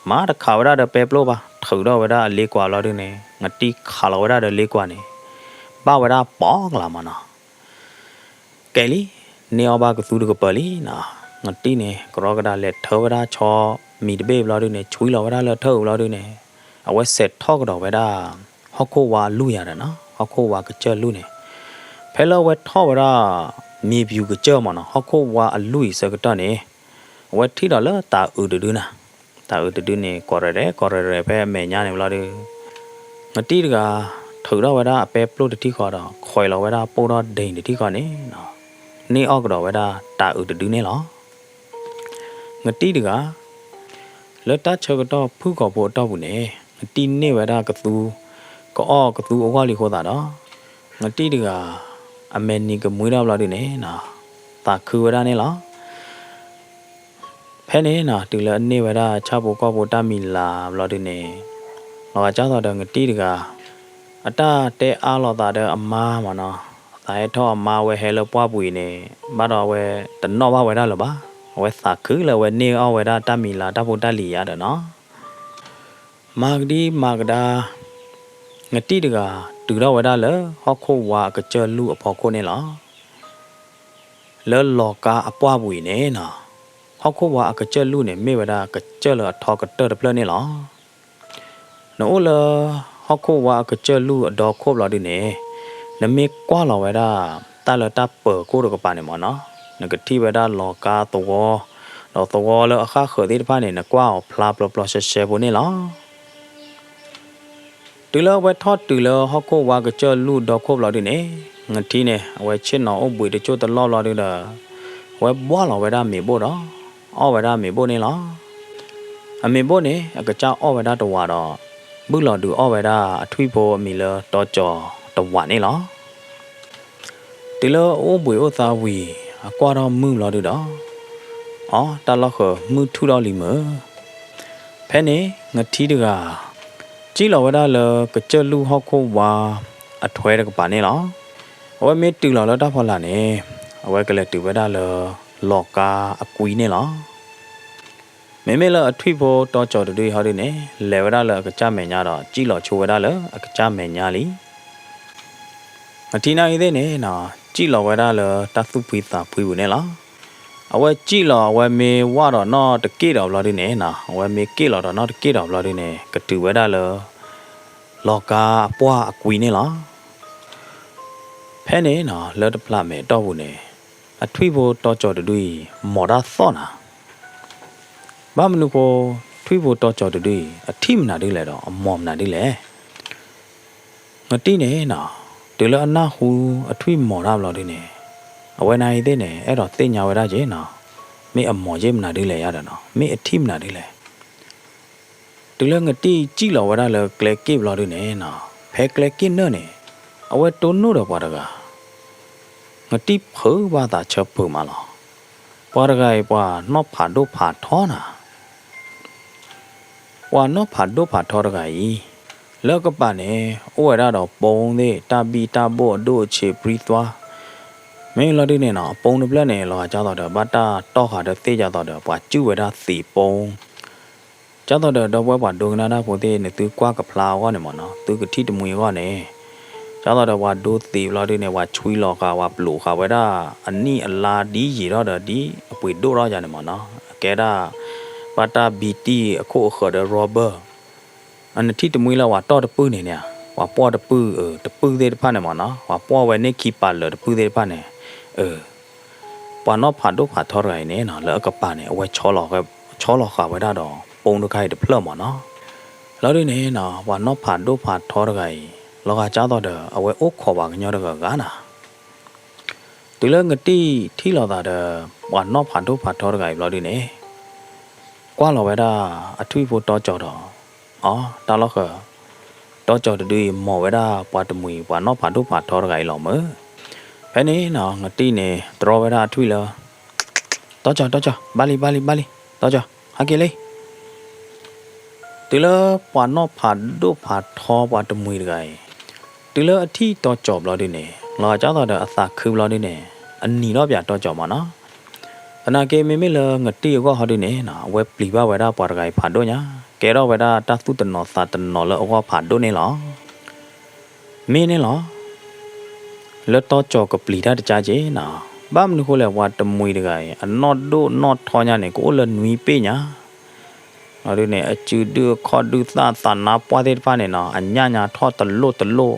မၤတခးဝဲဒၣ်ဒီးပဲပျိၢ်ဘၣ်, ထုးထီၣ်ဝဲဒၣ်အလ့ကွၢ်လီၤဒုန့ၣ် ငတံၢ်ခးလီၤဝဲဒၣ်ဒီးလ့ကွၢ်န့ၣ် ဘၣ်ဝဲဒၣ်ပီၣ်ကလၤမးနီၤ. ကဲလံ, န့ၢ်အီၣ်ဘၣ်ကသူတကပၤလံနီၤ. ငတံၢ်န့ၣ် ကရီကဒါလဲၤထၢဝဲဒၣ်ဆီမံၤတဘ့ၣ်ဘျီဒုန့ၣ် ဆွံလီၤဝဲဒၣ်လၢထၢၣ်အူဘျီဒုန့ၣ် အဝဲစဲးထီၣ်ကဒီးဝဲဒၣ် ဟီၣ်ခိၣ်ဝါအလူၢ်ယၤဒီးနီၤ, ဟီၣ်ခိၣ်ဝါကစၢၢ်လူၢ်န့ၣ်. ဖဲလၢအဝဲထီၣ်ဝဲဒၣ် မ့ၤပျူၤကစၢၢ်မးနီၤ, ဟီၣ်ခိၣ်ဝါအလူၢ်အံၤဆၢကတီၢ်န့ၣ် အဝဲထံၣ်ဒီးလၢတၤအုးတဒုနၤ. တၤအုးတဒုန့ၣ် ကိးရဲၣ်ရဲၣ်ကိးရဲၣ်ရဲၣ်ဖဲအမဲာ်ညါန့ၣ်ဘျီဒု ငတံၢ်တဂၤ ထုးထီၣ်ဝဲဒၣ်အပဲပျိၢ်တထံၣ်ဃီဒီး ခွဲးလီၤဝဲဒၣ်ပိၢ်ထီၣ်ဒ့တထံၣ်ဃီန့ၣ်နီၤ, န့ၢ်အီၣ်ကဒီးဝဲဒၣ်တၤအုးတဒုန့ၣ်လီၤ. ငတံၢ်တဂၤ လၢတၢ်ဆၢကတီၢ်ဖုၣ်ကိာ်ဖိအတီၢ်ပူၤန့ၣ် ငတံၢ်န့ၢ်ဝဲဒၣ်ကသူ ကအီၣ်ကသူအဂီၢ်လံအဃိသတးဒီး ငတံၢ်တဂၤ အမဲာ်နံၤကမှံထီၣ်ဘျီဒုန့ၣ်နီၤ သးခုဝဲဒၣ်န့ၣ်လီၤ. ဖဲန့ၣ်နီၤ တုၤလၢအန့ၢ်ဝဲဒၣ်ဆၣ်ဖိကီၢ်ဖိတၢ်မံၤလၤဘျီဒုန့ၣ်, လီၤဂာ်ကၢ်သိးဒီးငတံၢ်တဂၤ အတၢ်တဲအါလိာ်သးဒီးအမါမ့ၢ်နီၤ, အသးဟဲထီၣ်အမါဝဲဟဲလၢပှၢ်ပူၤအံၤန့ၣ် ဘၣ်ဒီးအဝဲတနီၣ်ဘၣ်ဝဲဒၣ်လၢၤဘၣ်. အဝဲသးခုလၢအဝဲန့ၢ်အီၣ်ဝဲဒၣ်တၢ်မံၤလၤတၢ်ဖိတၢ်လံၤယါဒီးနီၤ မၤကဒံမၤကဒါ ငတံၢ်တဂၤ တုၤထီၣ်ဝဲဒၣ်လၢဟီၣ်ခိၣ်ဝါအကစၢၢ်လူၢ်အဖီခိၣ်န့ၣ်လီၤ. လၢလီၤကါအပှၢ်ပူၤအံၤန့ၣ်နီၤ, ဟီၣ်ခိၣ်ဝါအကစၢၢ်လူၢ်န့ၣ် မ့ၢ်ဝဲဒၣ်ကစၢၢ်လၢအထီကတၢၢ်တဖျၢၣ်န့ၣ်လီၤ. နအိၣ်လၢ ဟီၣ်ခိၣ်ဝါအကစၢၢ်လူၢ်အဒီခိၣ်ဘျီဒုန့ၣ်, နမ့ၢ်ကွၢ်လီၤဝဲဒၣ် တၢ်လၢတၢ်ပၢၤခိၣ်တကပၤန့ၣ်မ့ၢ်နီၤ, နကထံၣ်ဝဲဒၣ်လီၤကါသဝီ, ဒီးသဝီလၢအဃၣ်ဃၢၤသ့ၣ်တဖၣ်န့ၣ် နကွၢ်အီၤဖျါပျီပျီရှဲရှဲဖိန့ၣ်လီၤ. တုၤလၢအဝဲထီၣ်တုၤလၢဟီၣ်ခိၣ်ဝါကစၢၢ်လူၢ်ဒီခိၣ်ဘျီဒုန့ၣ်, ငထံန့ၣ် အဝဲဆ့ၣ်နီၤအိၣ်ဘှံးတစိၢ်တလီၢ်ဘျီဒုဒီး, အဝဲဘှၣ်လီၤဝဲဒၣ်မ့ၤဘိၣ်ဒီး, အီၣ်ဝဲဒၣ်မ့ၤဘိၣ်န့ၣ်လီၤ. အမ့ၤဘိၣ်န့ၣ် အကစၢ်အီၣ်ဝဲဒၣ်တဝးဒီး, ဘုၣ်လီၤဒုးအီၣ်ဝဲဒၣ်အထွံၣ်ဖိအမံၤလၢတီကၠီၤတဝးန့ၣ်လီၤ. တုၤလၢအအိၣ်ဘှံးအိၣ်သါဝံၤ အကွၢ်ထီၣ်မုၢ်ဘျီဒုဒီး, အီ တၢ်လီၢ်ဃၢၤမုၢ်ထူၣ်ထီၣ်လံမုၢ်. ဖဲန့ၣ် ငထံတဂၤ စံၣ်လီၤဝဲဒၣ်လၢကစၢၢ်လူၢ်ဟီၣ်ခိၣ်ဝါအထွဲတကပၤန့ၣ်လီၤ. အဝဲမ့ၢ်တုၤလီၤလၢတၢ်ဖီလာ်န့ၣ်, အဝဲကလဲၤတုၤဝဲဒၣ်လၢလီၤကါအကွံန့ၣ်လီၤ. မ့မ့ၢ်လၢအထွံၣ်ဖိတီကၠီၤတဒုအံၤဟီဒုန့ၣ်, လဲၤဝဲဒၣ်လၢအကစၢ်မဲာ်ညါဒီး စံၣ်လီၤဆိဝဲဒၣ်လၢအကစၢ်မဲာ်ညါလံ. အထံနၢ်အံၤသ့ၣ်န့ၣ်နီၤ, စံၣ်လီၤဝဲဒၣ်လၢတၢ်သူၣ်ဖှံသးဖှံပူၤန့ၣ်လီၤ. အဝဲစံၣ်လီၤ အဝဲမ့ၢ်ဝၣ်ဒီးနီၣ်တက့ၢ်ဒီးဘျီဒုန့ၣ်နီၤ, အဝဲမ့ၢ်က့ၣ်လီၤဒီးနီၣ်တက့ၢ်ဒီးဘျီဒုန့ၣ် ကတုၤဝဲဒၣ်လၢ လီၤကါအပှၢ်အကွံန့ၣ်လီၤ. ဖဲန့ၣ်နီၤ လၢတဖျးမဲာ်တီၢ်ပူၤန့ၣ်, အထွံၣ်ဖိတီကၠီၤတဒုအံၤ မိာ်တၢ်သီၣ်နၤ. ဘၣ်မနုၤဃိ ထွံၣ်ဖိတီကၠီၤတဒုအံၤ အထံၣ်မနုၤဒ်လဲၣ်ဒီး အမိာ်မနုၤဒ်လဲၣ်. ငတံၢ်န့ၣ်နီၤ, တုၤလၢအနၢ်ဟူအထွံၣ်မိာ်တၢ်ဘျီဒုန့ၣ်, အဝဲနၤအံၤသ့ၣ်န့ၣ် အဲၣ်ဒိးသ့ၣ်ညါဝဲဒၣ်က့ၤနီၤ, မ့ၢ်အမိာ်ယ့ၢ်မနုၤဒ်လဲၣ်ယါဒီးနီၤ, မ့ၢ်အထံၣ်မနုၤဒ်လဲၣ်. တုၤလၢငတံၢ်စံၣ်လီၤဝဲဒၣ်လၢကျဲက့ၣ်ဘျီဒုန့ၣ်နီၤ, ဖဲကျဲက့ၣ်နၢၣ်န့ၣ်, အဝဲတိၢ်နီၣ်ဒီးပှၤတဂၤ ငတံၢ်ဖုးဘၣ်သးဆၢဖုးမးလီၤ. ပှၤတဂၤအံၤ ပှၤနီၢ်ဖးဒိၣ်ဖးထီနၤ. ပှၤနီၢ်ဖးဒိၣ်ဖးထီတဂၤအံၤ, လၢအကပၤန့ၣ် အိၣ်ဝဲဒၣ်ဒီးပိာ်သ့ၣ် တၢ်ဘံၣ်တၢ်ဘိၣ်အဒိၣ်အဆံးပြံသွါ, မ့ၢ်လီၤဒုန့ၣ်နီၤ အပိာ်တဖျၢၣ်န့ၣ် လီၤဂာ်ကၢ်သိးဒီး ဘၣ်တၢ်တီၢ်ဃာ်ဒီးသ့ၣ်ကၢ်သိးဒီး ပှၤစုၣ်ဝဲဒၣ်သံးပိာ် ကၢ်သိးဒီး ဒီပုၢ်ဝဲၢ်ပှၤဒိကနၣ်တၢ်ဖိသ့ၣ် နသုကွၢ်ကဖျါအဂီၢ်န့ၣ်မ့ၢ်နီၤ, သုကထံၣ်တမှံၤအဂီၢ်န့ၣ်, ကၢ်သိးဒီးပှၤဒိသံးဘျီဒုန့ၣ် ပှၤဆွံလီၤဃာ် ပှၤပျိးဃာ်ဝဲဒၣ် အနံၣ်အလါဒ်ယံာ်ထီၣ်ဒီး ဒ်အပှ့ၤဒိၣ်ထီၣ်ယါန့ၣ်မ့ၢ်နီၤ, အကဲဒၣ် ဘၣ်တၢ်ဘံတံၢ်အခိၣ်အဃၢၤဒီး rubber, အနထံၣ်တမှံၤလၢပှၤတီၢ်တပုၢ်န့ၣ်န့ၣ်, ပှၤပှီၢ်တပုၢ် တပုၢ်သ့ၣ်တဖၣ်န့ၣ်မ့ၢ်နီၤ, ပှၤပှီၢ်ဝဲန့ၢ်ခံပၤလၢာ်တပုၢ်သ့ၣ်တဖၣ်န့ၣ်, ပှၤနီၢ်ဖးဒိၣ်ဖးထီတဂၤအံၤန့ၣ်နီၤ လၢအကပၤန့ၣ် အဝဲဆီလီၤဃာ်ဝဲဒၣ်ဒီး ပိာ်တခါအံၤတဖျၢၣ်မ့ၢ်နီၤ. လီၤဒုန့ၣ်နီၤ ပှၤနီၢ်ဖးဒိၣ်ဖးထီတဂၤအံၤ လီၤဂာ်ကၢ်သိးဒီး အဝဲအိၣ်ခိးပှၤကညီတဂၤဂၤနၤ. တုၤလၢငတံၢ်ထံၣ်လိာ်သးဒီး ပှၤနီၢ်ဖးဒိၣ်ဖးထီတဂၤအံၤဘျီဒုန့ၣ်, ကွၢ်လီၤဝဲဒၣ်အထွံၣ်ဖိတီကၠီၤဒီး, အီ တၢ်လီၢ်ဃၢၤ, တီကၠီၤတဒုအံၤ မိာ်ဝဲဒၣ်ပှၤတမှံၤ ပှၤနီၢ်ဖးဒိၣ်ဖးထီတဂၤအံၤလီၤမုၢ်. ဖဲန့ၣ်နီၤ ငတံၢ်န့ၣ် တြီဝဲဒၣ်အထွံၣ်လၢ တီကၠီၤ တီကၠီၤ ဘၣ်လံ ဘၣ်လံ ဘၣ်လံ တီကၠီၤ ဟဲက့ၤလံ. တုၤလၢပှၤနီၢ်ဖးဒိၣ်ဖးထီပှၤတမှံၤတဂၤအံၤ, တုၤလၢအထံၣ်တီကၠီၤဘျီဒုန့ၣ် လီၤဂာ်ကၢ်သိးဒီးအသးခုဘျီဒုန့ၣ်, အနံၤထီၣ်ပၠးတီကၠီၤမ့ၢ်နီၤ. သနာ်က့ မ့မ့ၢ်လၢငတံၢ်အဂီၢ်ဟီဒုန့ၣ်နီၤ အဝဲပျံၤဘၣ်ဝဲဒၣ်ပှၤတဂၤအံၤဖးဒိၣ်ညါ, ကဲထီၣ်ဝဲဒၣ်တၢ်သူၣ်တနီၤသးတနီၤလၢအဂီၢ်ဖးဒိၣ်န့ၣ်လီၤ. မ့ၢ်န့ၣ်လီၤ. လၢတီကၠီၤကပျံၤတၢ်တကါက့ၤနီၤ, ဘၣ်မနုၤဃိလဲၣ် ပှၤတမှံၤတဂၤအံၤ အနီၢ်ဒိၣ်နီၢ်ထီညါန့ၣ် ကအိၣ်လၢနွံပ့ၢ်ညါ လီၤဒုန့ၣ် အစုဒုၣ်အခီၣ်ဒုၣ်သၣ် အသးနါပှၢ်သ့ၣ်တဖၣ်န့ၣ်နီၤ အညၣ်ညါထီၣ်တလိၣ်တလိၣ်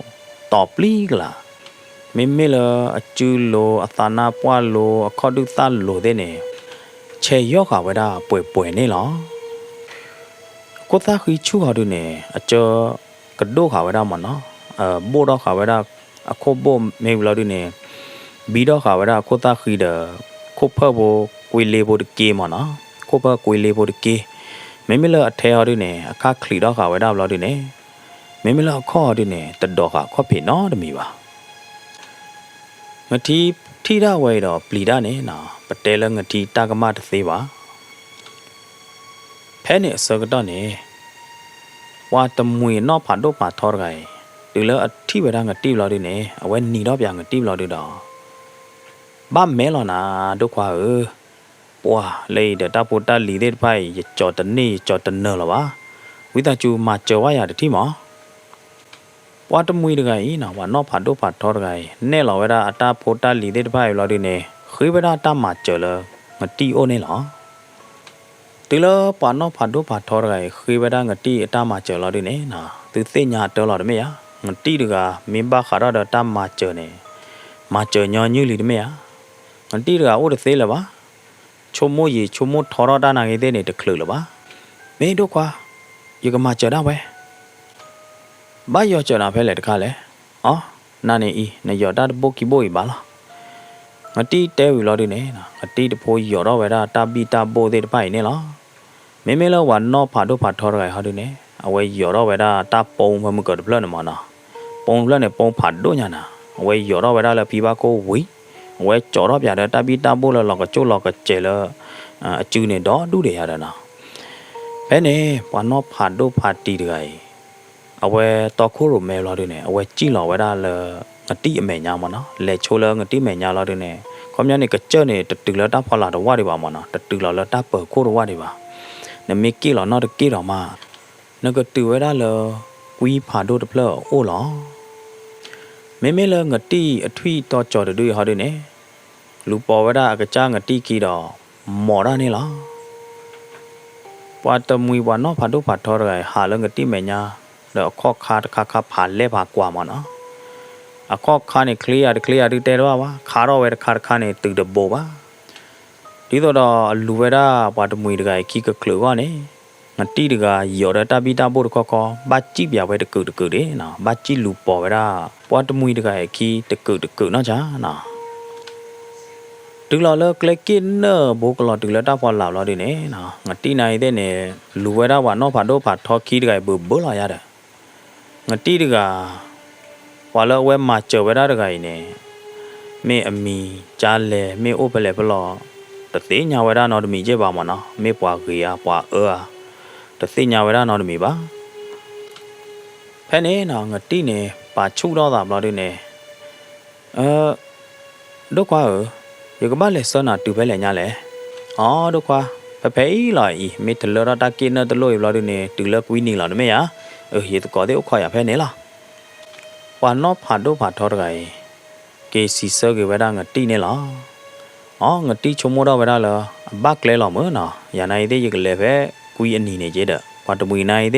တီၤပျံၤကလာ်. မ့မ့ၢ်လၢအစုလိၤ အသးနါပှၢ်လိၤ အခီၣ်ဒုၣ်သၣ်လိၤသ့ၣ်န့ၣ် ဆဲးယီၢ်ဃာ်ဝဲဒၣ်ပှဲၤပှဲၤန့ၣ်လီၤ. အခိၣ်သၣ်ဃံဆူၣ်ဟီဒုန့ၣ် အစၢကဒိၣ်ဃာ်ဝဲဒၣ်မ့ၢ်နီၤ, ဘိၣ်ထီၣ်ဃာ်ဝဲဒၣ် အခိၣ်ဘိၣ်မ့ၢ်ဘျီဒုန့ၣ် ဘံထီၣ်ဃာ်ဝဲဒၣ်အခိၣ်သၣ်ဃံဒီး ခိၣ်ဖၢၣ်ဖိကွ့လ့ဖိတက့မ့ၢ်နီၤ, ခိၣ်ဖၢၣ်ကွ့လ့ဖိတက့. မ့မ့ၢ်လၢအထဲဟီဒုန့ၣ် အခါချံးထီၣ်ဃာ်ဝဲဒၣ်ဘျီဒုန့ၣ်, မ့မ့ၢ်လၢအခီၣ်ဟီဒုန့ၣ် တဒိးဃာ်အခီၣ်ဖံးနီတမံၤဘၣ်. ငထံထံၣ်ဒၣ်ဝဲအံၤဒီးပျံၤတၢ်န့ၣ်နီၤ, ပတဲလၢငထံတၢ်ကမၣ်တသ့ဘၣ်. ဖဲန့ၣ်အဆၢကတီၢ်န့ၣ် ပှၤတမှံၤအနီၢ်ဖးဒိၣ်ဖးထီတဂၤအံၤ တုၤလၢအထံၣ်ဝဲဒၣ်ငတံၢ်ဘျီဒုန့ၣ် အဝဲနံၤထီၣ်ပၠးငတံၢ်ဘျီဒုဒီး ဘၣ်မဲလီၤနၤ ဒိၣ်ခွါဧၢ, ပှၤလၢအံၤဒီးတၢ်ဖိတၢ်လံၤသ့ၣ်တဖၣ်အံၤ ယကၠီၤတန့ၢ်ယကၠီၤတနၢၤလၢၤဘၣ်. ဝံသးစူၤမၤစၢၤဝဲယၤတထံၣ်မး. ပှၤတမှံၤတဂၤအံၤနီၤ ပှၤနီၢ်ဖးဒိၣ်ဖးထီတဂၤအံၤ နဲၣ်လီၤဝဲဒၣ်အတၢ်ဖိတၢ်လံၤသ့ၣ်တဖၣ်အံၤဘျီဒုန့ၣ် ဃ့ဝဲဒၣ်တၢ်မၤစၢၤလၢ ငတံၢ်အိၣ်န့ၣ်လီၤ. တုၤလၢပှၤနီၢ်ဖးဒိၣ်ဖးထီတဂၤအံၤ ဃ့ဝဲဒၣ်ငတံၢ်အတၢ်မၤစၢၤလီၤဒုန့ၣ် သုသ့ၣ်ညါတၢ်လီၤတမ့ၢ်ဧါ. ငတံၢ်တဂၤ မ့ၢ်ဘၣ်ဃးထီၣ်ဒီးတၢ်မၤစၢၤန့ၣ် မၤစၢၤညီနုၢ်လံတမ့ၢ်ဧါ. ငတံၢ်တဂၤအိၣ်တသ့လၢၤဘၣ်. ဆိကမိၣ်ယံာ်ဆိကမိၣ်ထီထီၣ်တၢ်နာ်က့ၤသ့ၣ်န့ၣ် တချုးလၢၤဘၣ်. မ့ၢ်ဒိၣ်ခွါ, ယကမၤစၢၤဒၣ်ဝဲ ဘၣ်ယီၤစၢၤနၤဖဲလဲၣ်တခါလဲၣ်. အီ, နၤန့ၣ်အံၤ နယီၤတၢ်တဘိခံဘိအံၤဘၣ်လီၤ. ငတံၢ်တဲဝံၤလီၤဒုန့ၣ် ငတံၢ်တဖိယီၤထီၣ်ဝဲဒၣ်တၢ်ဘံၣ်တၢ်ဘိသ့ၣ်တဖၣ်အံၤန့ၣ်လီၤ. မ့မ့ၢ်လၢပှၤနီၢ်ဖးဒိၣ်ဖးထီတဂၤအံၤဟီဒုန့ၣ် အဝဲယီၤထီၣ်ဝဲဒၣ်တၢ်ပိဖဲမုၢ်ကၢၤတဖျၢၣ်န့ၣ်မးနီၤ. ပိတဖျၢၣ်န့ၣ် ပိဖးဒိၣ်ညါနၤ. အဝဲယီၤထီၣ်ဝဲဒၣ်လၢဖံဘၣ်ခိၣ်ဝံၤ အဝဲကၠီၤထီၣ်ပၠးဒီးတၢ်ဘံၣ်တၢ်ဘိလၢလီၤကစိၣ်လီၤကစဲၤလၢ အစုန့ၣ်ဒီဒူၣ်ဒဲးယၤဒီးနီၤ. ဖဲန့ၣ် ပှၤနီၢ်ဖးဒိၣ်ဖးတံၤတဂၤအံၤ အဝဲတီခိၣ်ရိၣ်မဲဘျီဒုန့ၣ် အဝဲစံၣ်လီၤဝဲဒၣ်လၢ ငတံၢ်အမဲာ်ညါမးနီၤ. လဲၤဆိလၢငတံၢ်မဲာ်ညါလီၤဒုန့ၣ် ခီပညီန့ၣ် ကစၢၢ်န့ၣ် တတုၤလၢတၢ်ဖီလာ်တဝၢ်ဒံးဘၣ်မးနီၤ. တတုၤလီၤလၢတၢ်ပၢၤခိၣ်တဝၢ်ဒံးဘၣ်. နမ့ၢ်က့ၣ်လီၤနီတက့ၢ်ဒီးမး နကတုၤဝဲဒၣ်လၢ ကွံဖးဒိၣ်တဖျၢၣ်အအိၣ်လီၤ. မ့မ့ၢ်လၢငတံၢ်အထွံၣ်တီကၠီၤတဒုအံၤဟီဒုန့ၣ် လူၤပိာ်ဝဲဒၣ်အကစၢ်ငတံၢ်ခံဒီး မိာ်တၢ်န့ၣ်လီၤ. ပှၤတမှံၤပှၤနီၢ်ဖးဒိၣ်ဖးထီတဂၤအံၤ ဟးလၢငတံၢ်မဲာ်ညါ ဒီးအခီၣ်ခါတခါခါဖးလဲၢ်ဖးကွၢ်မးနီၤ. အခီၣ်ခါန့ၣ် ချ့ယၤတချ့ယၤဒုတဲတဘၣ်ဘၣ်, ခါထီၣ်ဝဲတခါတခါန့ၣ် တုၤတဘိဘၣ်. ဒ်သိးဒီးအလူၤဝဲဒၣ်ပှၤတမှံၤတဂၤအံၤခံကချုးအဂီၢ်န့ၣ် ငတံၢ်တဂၤယီၤဒီးတၢ်ဘံၣ်တၢ်ဘိတခီခီ ဘၣ်စံၣ်ပၠးဝဲတကုာ်တကုာ်ဒၣ်နီၤ, ဘၣ်စံၣ်လူၤပိာ်ဝဲဒၣ် ပှၤတမှံၤတဂၤအံၤခံတကုာ်တကုာ်နီၢ်ဆါနီၤ. တုၤလီၤလၢကျဲက့ၣ်နၢၣ်ဘိကလီၤတုၤလၢတၢ်ဖီလာ်ဘျီဒုန့ၣ် ငတံၢ်နာ်အံၤသ့ၣ်န့ၣ် လူၤဝဲဒၣ်ပှၤနီၢ်ဖးဒိၣ်ဖးထီခံတဂၤအံၤဘၢဘၢလီၤယၤဒီး ငတံၢ်တဂၤ ပှၤလၢအဝဲမၤစၢၤဝဲဒၣ်တဂၤအံၤန့ၣ် မ့ၢ်အမံၤကၢ်လဲၣ် မ့ၢ်အိၣ်ဖဲလဲၣ်ဖဲလဲၣ် တသ့ၣ်ညါဝဲဒၣ်နီတမံၤက့ၢ်ဘၣ်မးနီၤ, မ့ၢ်ပှၤဂ့ၤဧါ ပှၤအၢဧါ, တသ့ၣ်ညါဝဲဒၣ်နီတမံၤဘၣ်. ဖဲန့ၣ်နီၤ ငတံၢ်န့ၣ် ပာ်ဆူၣ်ထီၣ်သးဘျီဒုန့ၣ် ဒိၣ်ခွါဧၢ, ယကဘၣ်လဲၤဆှၢနၤတုၤဖဲလဲၣ်ညါလဲၣ်. အီ ဒိၣ်ခွါ, ဖဲဖဲအံၤလီၤအံၤ မ့ၢ်တလၢထီၣ်တၢ်က့ၣ်နၢၣ်တလိၣ်အံၤဘျီဒုန့ၣ် တုၤလၢကွံနံၤလီၤတမ့ၢ်ဧါ. အၢ ယသကိးသ့ၣ်အိၣ်ခိးယၤဖဲန့ၣ်လီၤ. ပှၤနီၢ်ဖးဒိၣ်ဖးထီတဂၤအံၤ က့ၤစံးဆၢက့ၤဝဲဒၣ်ငတံၢ်န့ၣ်လီၤ. အီ ငတံၢ်ဆိကမိၣ်ထီၣ်ဝဲဒၣ်လၢ အဘၣ်ကျဲလီၤမုၢ်နီၤ, ယၤနာ်အံၤသ့ၣ် ယကလဲၤဖဲကွံအနံၤန့ၣ်က့ဒီး ပှၤတမှံၤနာ်အံၤသ့ၣ်ဒီး လဲၤဖဲန့ၣ်လီၤဒု